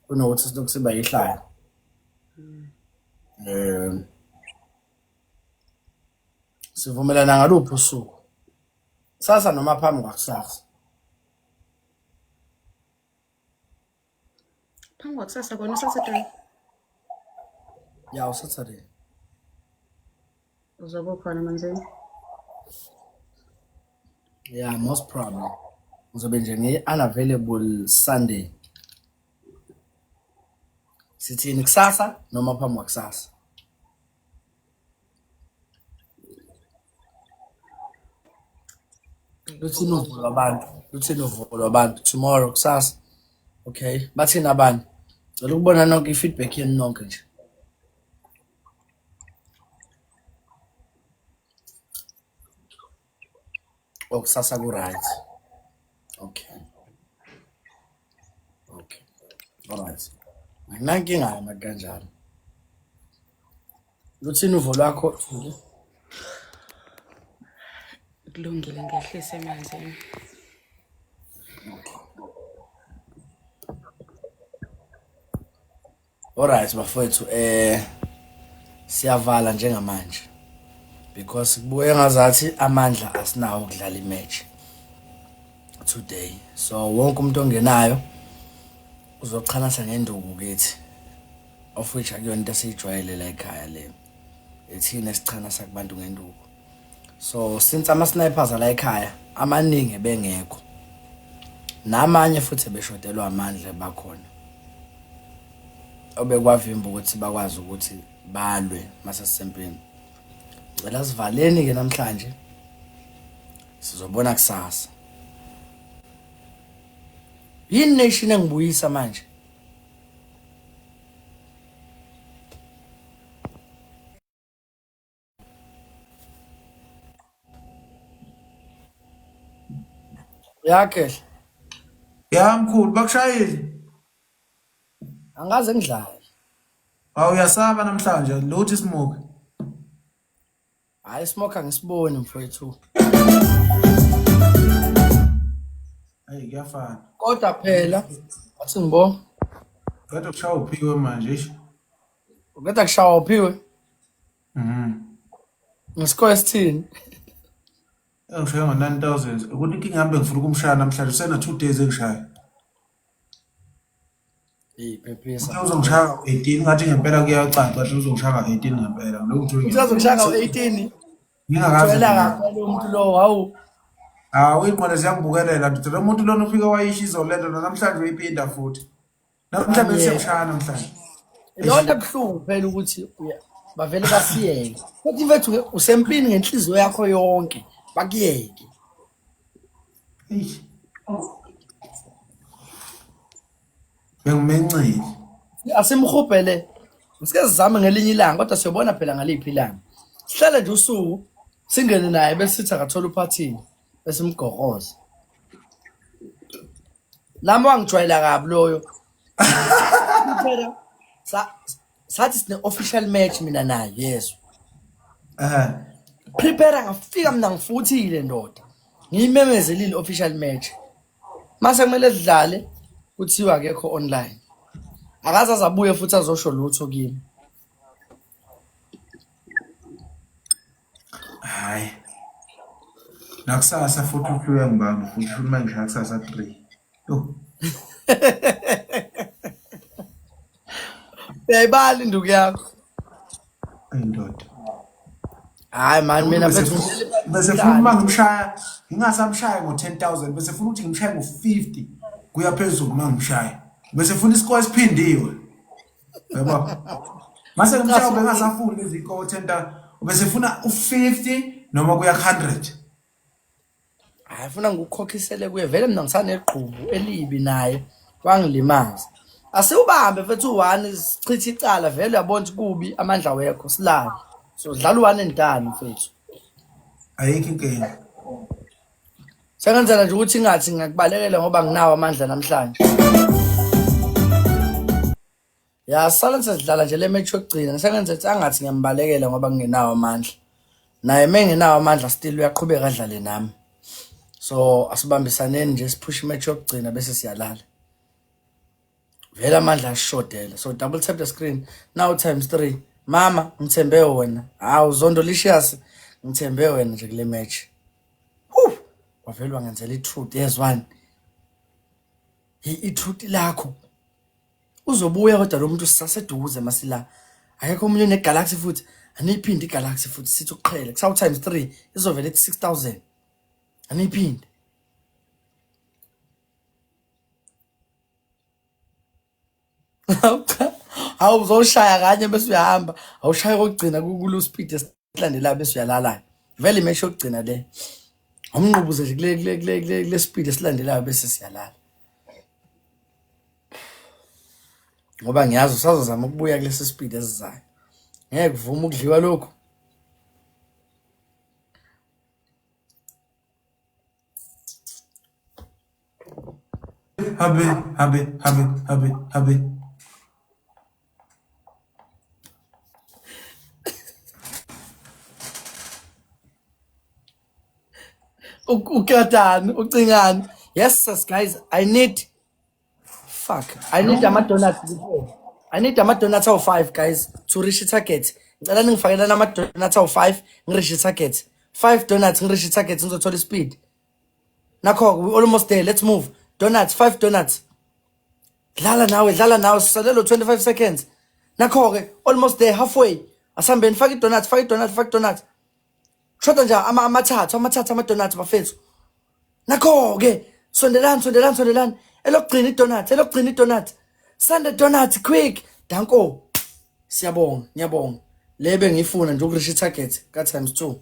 Kunokuthi silokhu siba yihlaya. Sivumelana ngaluphi usuku? Kusasa noma phambi kwakusasa? Phambi kwakusasa kona uSaturday. Ya, uSaturday. Uzobe ukhona manzini? Yeah, most probably. Ngizobe nje ngi-unavailable Sunday. Sithini, kusasa noma phambi kwakusasa? Luthini uvo lwabantu? Luthini uvo lwabantu? Tomorrow, kusasa. Okay, bathini abanye? Ngicela ukubona nonke i-feedback yenu nonke nje. Oh, kusasa ku-right. Okay. Okay. Alright. Akunankinga nakanjalo. Luthini uvo lwakho, Thuli? Kulungile, ngehlise emanzini. Alright bafowethu, siyavala njengamanje because kubuye ngazathi amandla asinawo ukudlala imatch today. So wonke umuntu ongenayo uzochanasa ngenduku kithi, of which akuyona into esiyijwayele la ekhaya le, ethina esichanasa kubantu ngenduku. So since ama snipers ala ekhaya amaningi bengekho, namanye futhi beshodelwa amandla, bakhona obekwavimba ukuthi bakwazi ukuthi balwe mase sisempini. Ngicela sivaleni ke namhlanje, sizobona kusasa. Yini nation engibuyisa manje? Yakhe. Ya mkhulu, bakushayile. Angaze ngidlale. Hawu uyasaba namhlanje lutho ismoke. Hayi smoke angisiboni mfowethu. Hayi kuyafana. Kodwa phela athi ngibo Kade kushaya uphiwe manje eish. uqeda kushawa uphiwe. Mhm. Ngesikole esithini? Engishaya ngo-9000 ukuthi inkinga yami bengifuna ukumshaya namhlanje usena 2 days engishaya. Hey phephisa. Uthe uzongishaya ngo-18 ngathi ngempela kuyacaca ukuthi uzongishaya ngo-18 ngempela. Lokhu ngithiwe Uthi azokushaya ngo-18. ngingakaze Ujwayela mina. kakhulu umuntu lo hawu. Hawu iy'nqwele ziyangibukelela ndoda lo muntu lona ufike wayisho izolo lento namhlanje uyiphinda futhi. Namhlanje Amyeke. siyamshaya namhlanje. Leyo nto ebuhlungu phela ukuthi bavele basiyeke. Futhi mfethu usempini ngenhliziyo yakho yonke bakuyeke. Eish. Bengimencile. Asimhubhele. Sike sizame ngelinye ilanga kodwa siyobona phela ngaliphi ilanga. Sihlale nje usuku singene naye bese sithi akathola uphathini bese imgokroza. Nami wangijwayela kabi loyo. Phela sathi sine official match mina naye yezwa. Eh. Prepare ngafika mina ngifuthile ndoda. Ngiyimemezelile official match. Mase kumele sidlale kuthiwa akekho online. Akaze azabuye futhi azosho lutho kimi. Hayi. Nakusasa futhi ufike ngibamba futhi futhi uma ngishaya kusasa 3. Yo. Uyayibala induku yakho. Indoda. Hayi man mina mfethu Bese funa uma ngimshaya ngingasamshaya ngo-10000 bese funa ukuthi ngimshaye ngo-50 kuya phezulu uma ngimshaya. Bese funa iscore esiphindiwe. Yabo. Mase ngimshaya bengasafuni iziko 10000 bese funa u-50 noma kuya ku-100. Hayi funa ngikukhokhisele kuye vele mina ngisanegqubu elibi naye wangilimaza. Asiwubambe mfethu u-one sichithe icala vele uyabona ukuthi kubi amandla wekho silale. So dlala u-one and done mfethu. Ayikho inkinga. Sengenzela nje ukuthi ingathi ngiyakubalekela ngoba nginawo amandla namhlanje. Ya sala sesidlala nje le match yokugcina ngisengenza ukuthi angathi ngiyambalekela ngoba ngingenawo amandla. Naye mengenawo amandla still uyaqhubeka adlale nami. So asibambisaneni nje siphushe imatch yokugcina bese siyalala. Vele amandla asishodele. So double tap the screen now times 3. Mama ngithembe wena. Hawu Zondolicious ngithembe wena nje kule match. Whew! Wavele wangenzela i-truth yezwani. I-truth lakho. Uzobuya kodwa lo muntu sisaseduze masila. Akekho omunye one-galaxy futhi. Aniyiphinde i-galaxy futhi sithi ukuqhela. Kusawu times 3 izovela ethi 6000. Aniyiphinde. Hawu uzoshaya kanye bese uyahamba. Awushaya kokugcina kulo speed esilandelayo bese uyalala. Vele imatch yokugcina le. Awumnqubuze nje kule kule kule kule kule speed esilandelayo bese siyalala. Ngoba ngiyazi usazozama ukubuya kulesi speed esizayo. Ngeke kuvume ukudliwa lokhu. Habe habe habe habe habe. Ukatani, ucingani. Yes, sis, guys, I need fuck. I need ama donuts. I need ama donuts awu 5 guys to reach the target. Ngicela ningifakele ama donuts awu 5 ngireach target. 5 donuts ngireach target ngizothola ispeed. Nakho we almost there. Let's move. Donuts, 5 donuts. Dlala nawe, dlala nawe sisalelo 25 seconds. Nakho ke almost there halfway. Asihambeni faka i-donuts, faka i-donuts, faka i-donuts. Shoda nje ama amathathu, amathathu ama donuts bafethu. Nakho ke sondelani sondelani sondelani. Elokugcina i-donut, elokugcina i-donut. Send the donut quick. Danko. Siyabonga, ngiyabonga. Le bengifuna nje ukureach target ka times 2.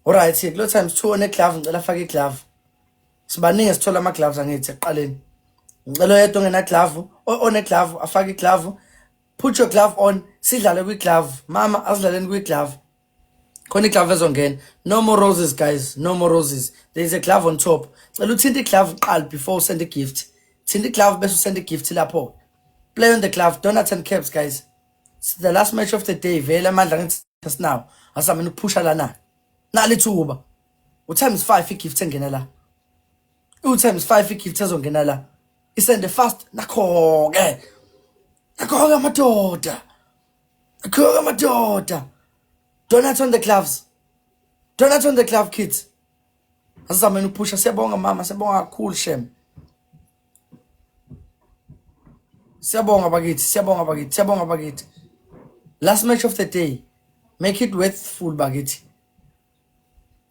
Alright, kulo times 2 one glove ngicela afake iglove. Sibaningi sithola ama gloves angithi ekuqaleni. Ngicela oyedwa ongena glove, one glove afake iglove. Put your glove on, sidlale kwi glove. Mama asidlaleni kwi glove. Khona iglove ezongena. No more roses guys, no more roses. There is a glove on top. Cela uthinte iglove kuqala before usend a gift. Thinta iglove bese usend a gift lapho. Play on the glove. Donuts and caps, guys. It's the last match of the day. Vele amandla ngithi sinawo. Asameni ukuphusha lana. Nali thuba. U times 5 igift engena la. U times 5 igift ezongena la. Isende fast nakho ke. Nakho ke madoda. Nakho ke madoda. Donuts on the gloves. Donuts on the glove kids. Asizameni ukuphusha. Siyabonga mama, siyabonga kakhulu shem. Siyabonga bakithi, siyabonga bakithi, siyabonga bakithi. Last match of the day. Make it worthful bakithi.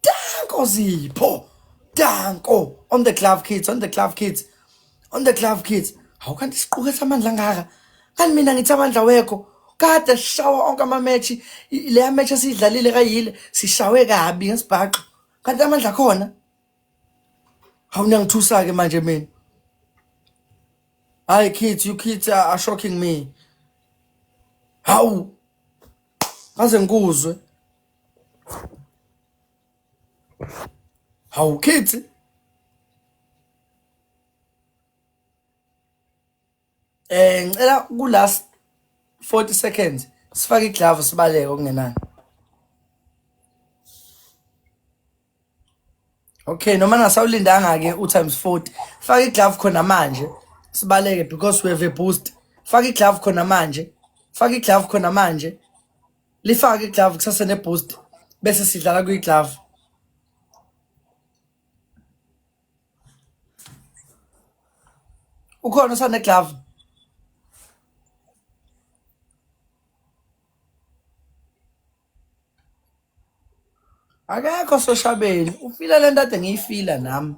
Danko Zipho. Danko on the glove kids, on the glove kids. On the glove kids. Hawu kanti siqukethe amandla angaka. Kanti mina ngithi amandla wekho. Kade sishawa onke ama-match. Leya match esiyidlalile kayile sishawe kabi ngesibhaxu. Kanti amandla khona. Hawu niyangithusa ke manje mina. Hayi kids, you kids are shocking me. Hawu. Ngaze ngikuzwe. Hawu kids. Ngicela ku last 40 seconds sifake iglove sibaleke okungenani. Okay, noma nasawulindanga ke u times 40. Faka iglove khona manje sibaleke because we have a boost. Faka iglove khona manje. Faka iglove khona manje. Lifake iglove kusase ne boost bese sidlala kwi glove. Ukhona usane glove. Akekho soshabeni ufila lento ade ngiyifila nami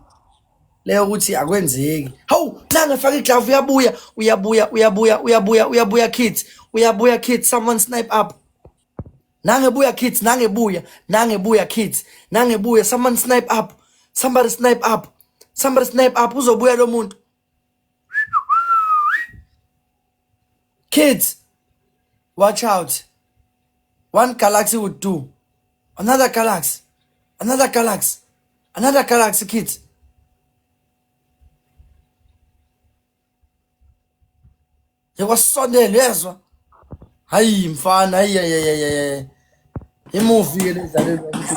leyo ukuthi akwenzeki. Hawu nange faka iglove uyabuya uyabuya uyabuya uyabuya uyabuya kids uyabuya kids someone snipe up. Nange buya kids nange buya nange buya kids nange buya someone snipe up somebody snipe up somebody snipe up uzobuya lo muntu. Kids watch out. One galaxy would do. Another galaxy. Another galaxy. Another galaxy kids. Njekwasondela uyezwa. Hayi mfana hayi hayi hayi hayi. Imovie le idlalelwa ukuthi.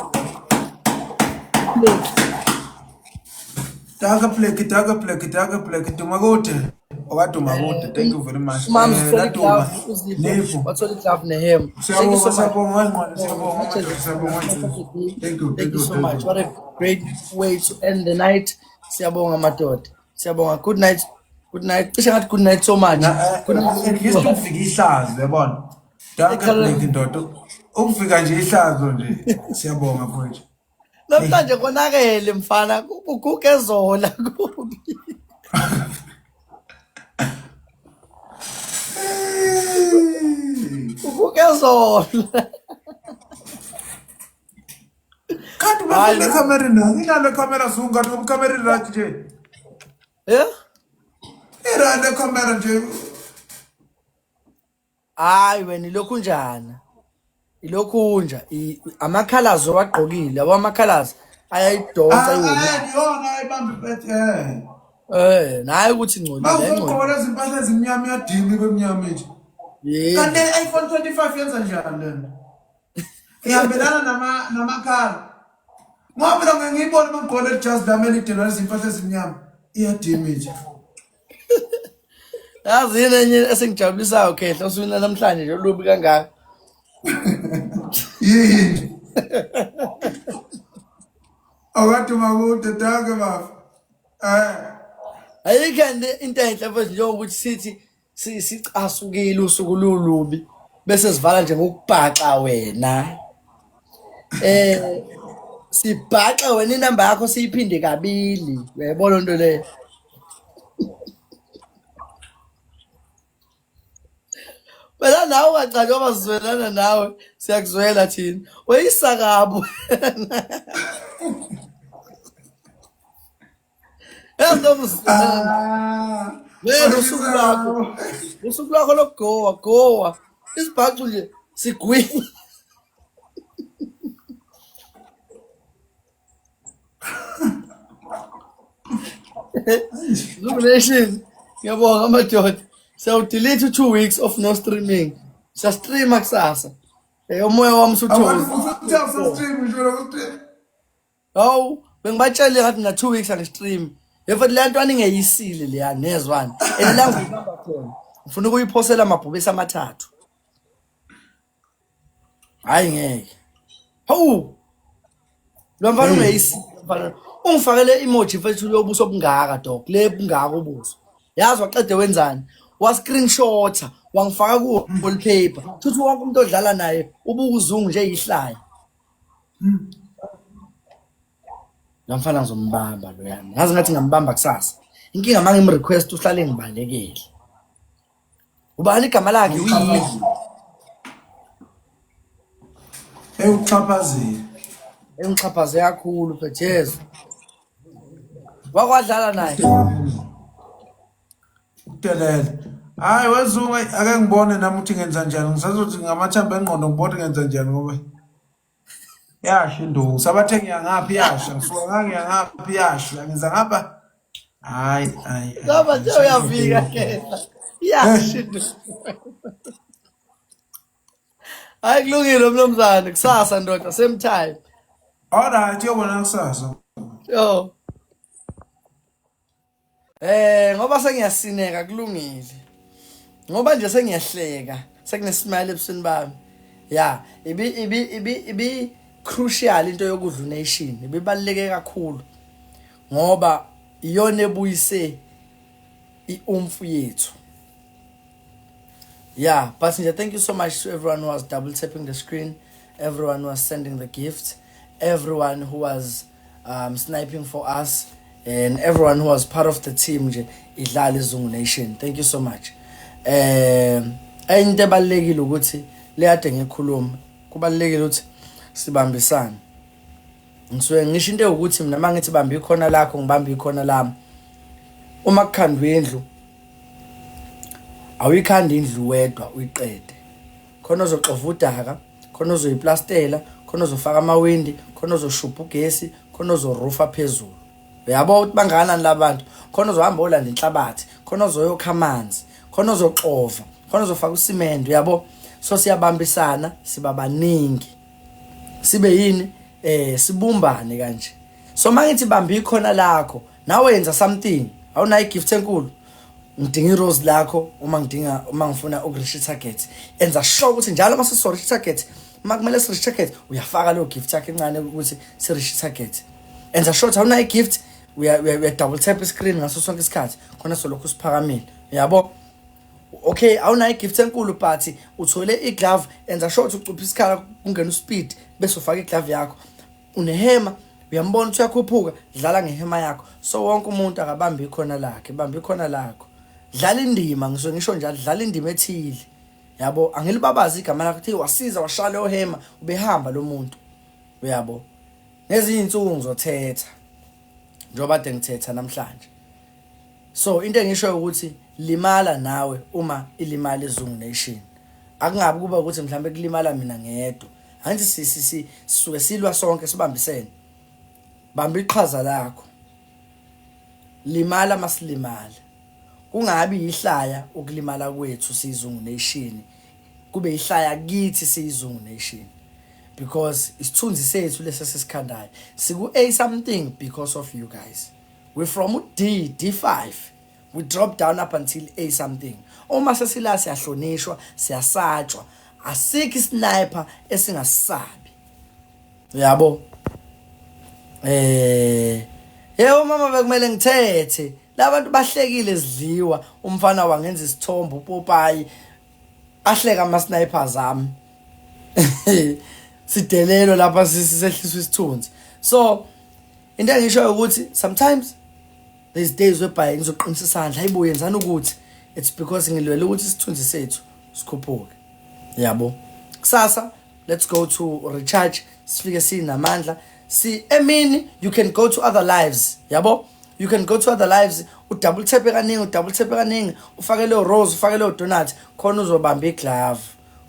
Daka Black, Daka Black, Daka Black, Dumakude. Okadumakude, thank you very much. Umama uthola Laduma, iglove uZipho Nifu. wathola iglove nehem. Thank you Siyabonga, so much. siyabonga ngqondo, siyabonga madoda, siyabonga nsizwa. Thank you, Thank thank you you, so thank much. you. What a great way to end the night. Siyabonga madoda. Siyabonga. Good night. Good night. Cishe ngathi good night so much. Na Good night. at least ukufika ihlazo yabona. Danke Black ndoda. Ukufika nje ihlazo nje. Siyabonga mfowethu. Namhlanje konakele mfana kuguge zola kubi. Kuguge zola. Kanti Hayi. bafuna camera na. Inalo camera zunga ngoba camera right nje. Eh? Irale camera nje. Hayi wena ilokhu njana. Ilokhu nja amakhalazi owagqokile yabo amakhalazi ayayidonsa Ah, iwoma. yona ayibambe phethe. Eh. Eh, naye ukuthi ngcolile ayingcolile. Mawuzogqoka lezi mpahla ezimnyama iyadima ibe mnyama nje. Yebo. Kanti le iPhone 25 yenza njani lena? Ihambelana nama namakhala. Ngoba mina ngeke ngiyibone uma ngigqoke leli jazi lami elide nalezi mpahla ezimnyama. Iyadima nje. Yazi yini enye esengijabulisayo Khehla osuwina namhlanje nje olubi kangaka. Yini? Awukade danke baba. Eh. Ayikho nje into enhle mfethu njengokuthi sithi sicasukile usuku lulubi bese sivala nje ngokubhaxa wena. Sibhaxa wena inamba yakho siyiphinde kabili. Uyayibona into leyo? Phela nawe ungacali ngoba sizwelana nawe siyakuzwela thina. Uyisakabu. Yazi noma sizwelana. Ah. Wena usuku lwakho. Usuku lwakho lokugowa gowa. Isibhaxu nje sigwini. Zulu Nation. Ngiyabonga madoda. Siyawudelete u-2 weeks of no streaming. Siyastreama kusasa. Umoya wami usuthola. Abantu uthi awusastream ngisho lokustream. Hawu, bengibatshele ngathi mina 2 weeks angistream. Yebo le ntwana ingeyisile leya nezwana. And la ngibamba khona. Ngifuna ukuyiphosela amabhubesi amathathu. Hayi ngeke. Hawu. Lo mfana ungeyisile mfana. Ungifakele emoji mfethu lobuso obungaka dog. Le bungaka ubuso. Yazi waqede wenzani? Wa screenshot wangifaka ku wallpaper. Futhi wonke umuntu odlala naye ubuka uzungu nje yihlaya. Lo mfana ngizombamba loyana. Ngazi ngathi ngambamba kusasa. Inkinga uma ngimrequest uhlale ngibalekele. Ubani igama lakhe? Uyini? Ewuxhaphazile. Engixhaphaze kakhulu phethe. Wakwadlala naye. Udelele. Hayi wezungu ake ngibone nami ukuthi ngenza njani. Ngisazothi ngamathambo engqondo ngibone ngenza njani ngoba yasha induku. Sabathe ngiyangaphi yasha. Ngisuka ngangiyangaphi yasha. Ngiza ngapha. Hayi hayi. Ngaba nje uyafika ke. Yasha induku. Hayi kulungile mnumzane kusasa ndoda same time. All right, uyobona kusasa. Yo. Ngoba sengiyasineka kulungile. Ngoba nje sengiyahleka, sekunesmile ebusweni bami. Yeah, ibi ibi ibi ibi crucial into yokudla nation, ibibaluleke kakhulu. Ngoba iyona ebuyise iumfu yethu. Yeah, Passenger, thank you so much to everyone who was double tapping the screen, everyone who was sending the gift, everyone who was sniping for us, and everyone who was part of the team nje idlala iZungu Nation. Thank you so much. Enye into ebalulekile ukuthi leyade ngikhuluma, kubalulekile ukuthi sibambisane. Ngisuke ngisho into ewukuthi mina mangithi bamba ikhona lakho ngibamba ikhona lami. Uma kukhandwa indlu awuyikhanda indlu wedwa uyiqede. Khona ozoxova udaka, khona ozoyiplastela, khona ozofaka amawindi, khona ozoshubha ugesi, khona ozorufa phezulu. Uyabo ukuthi bangakanani labantu? Khona ozohamba olanda inhlabathi, khona ozoyokha amanzi, khona ozoxova, khona ozofaka usimende, uyabo? So siyabambisana, siba baningi. Sibe yini? Sibumbane kanje. So mangithi bamba ikhona lakho, nawe yenza something. Awunayo igift enkulu. Ngidinga irose lakho uma ngidinga uma ngifuna ukureach target. Enza sure ukuthi njalo mase so reach target, uma kumele si reach target, uyafaka leyo gift yakhe encane ukuthi si reach target. Enza sure ukuthi awunayo igift, uya double tap screen ngaso sonke isikhathi khona solokhu siphakamile. Uyabo? Okay, awunayo igift enkulu but uthole iglove, enza sure ukuthi ucupha isikhala kungena uspeed bese ufaka iglove yakho. Unehema, uyambona ukuthi uyakhuphuka, dlala ngehema yakho. So wonke umuntu akabambe ikhona lakhe, bamba ikhona lakho. Dlala indima, ngisho ngisho njalo, dlala indima ethile. Yabo, angilibabazi igama lakho ukuthi wasiza washaya leyo hema, ubehamba lo muntu. Uyabo? Ngezinye insuku ngizothetha. Njengoba kade ngithetha namhlanje. So into engisho ukuthi limala nawe uma ilimala iZungu Nation. Akungabi kuba ukuthi mhlambe kulimala mina ngedwa. Angithi sisuke silwa sonke sibambisene. Bamba iqhaza lakho. Limala masilimala. Kungabi yihlaya ukulimala kwethu siyiZungu Nation. Kube yihlaya kithi siyiZungu Nation. Because isithunzi sethu lesi sesikhandayo. Siku A something because of you guys. We from D, D5. We drop down up until A something. Uma sesila siyahlonishwa, siyasatshwa. Asikho isniper esingasabi. Uyabo? Yebo mama bekumele ngithethe. Labantu bahlekile sidliwa, umfana wangenza isithombe uPopayi. Ahleka ama snipers ami. Sidelelo lapha sisehliswa isithunzi. So into engishoyo ukuthi sometimes there's days whereby ngizoqinisa isandla, hayibo yenzani ukuthi it's because ngilwela ukuthi isithunzi sethu sikhuphuke. Yabo. Kusasa let's go to recharge, sifike sinamandla. Si emini you can go to other lives. Yabo. You can go to other lives, u double tap kaningi, u double tap kaningi, ufake leyo rose, ufake leyo donut, khona uzobamba iglove.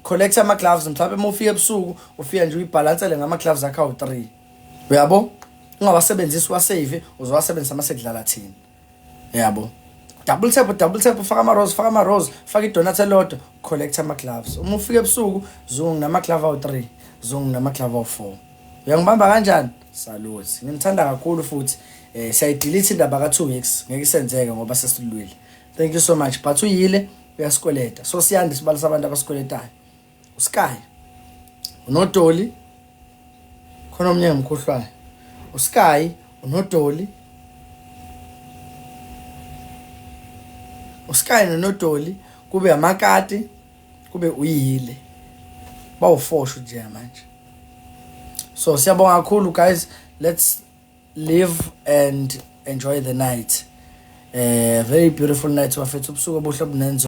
Collect ama gloves mhlawumbe uma ufika ebusuku ufika nje uyibalansele ngama gloves akho awu3. Uyabo? Ungawasebenzisi wasave, uzowasebenzisa mase kudlala thina. Yabo. Double tap, double tap, faka ama-rose, faka ama-rose, faka idonut elodwa, collect ama-gloves. Uma ufika ebusuku, zungu nama-glove awu-3, zungu nama-glove awu-4. Uyangibamba kanjani? Salute. Nginithanda kakhulu futhi. Siyayidelete indaba ka-2 weeks, ngeke isenzeke ngoba sesilwile. Thank you so much. But uyile uyasikweleta. So siyanda isibalo sabantu abasikweletayo. USky, uNodoli, khona omnye engimkhohlwayo. USky, uNodoli, uSky noNodoli, kube amakati, kube uyile. Bawu-4 nje manje. So siyabonga kakhulu guys. Let's live and enjoy the night. Very beautiful night bafethu, ubusuku obuhle obunenzo.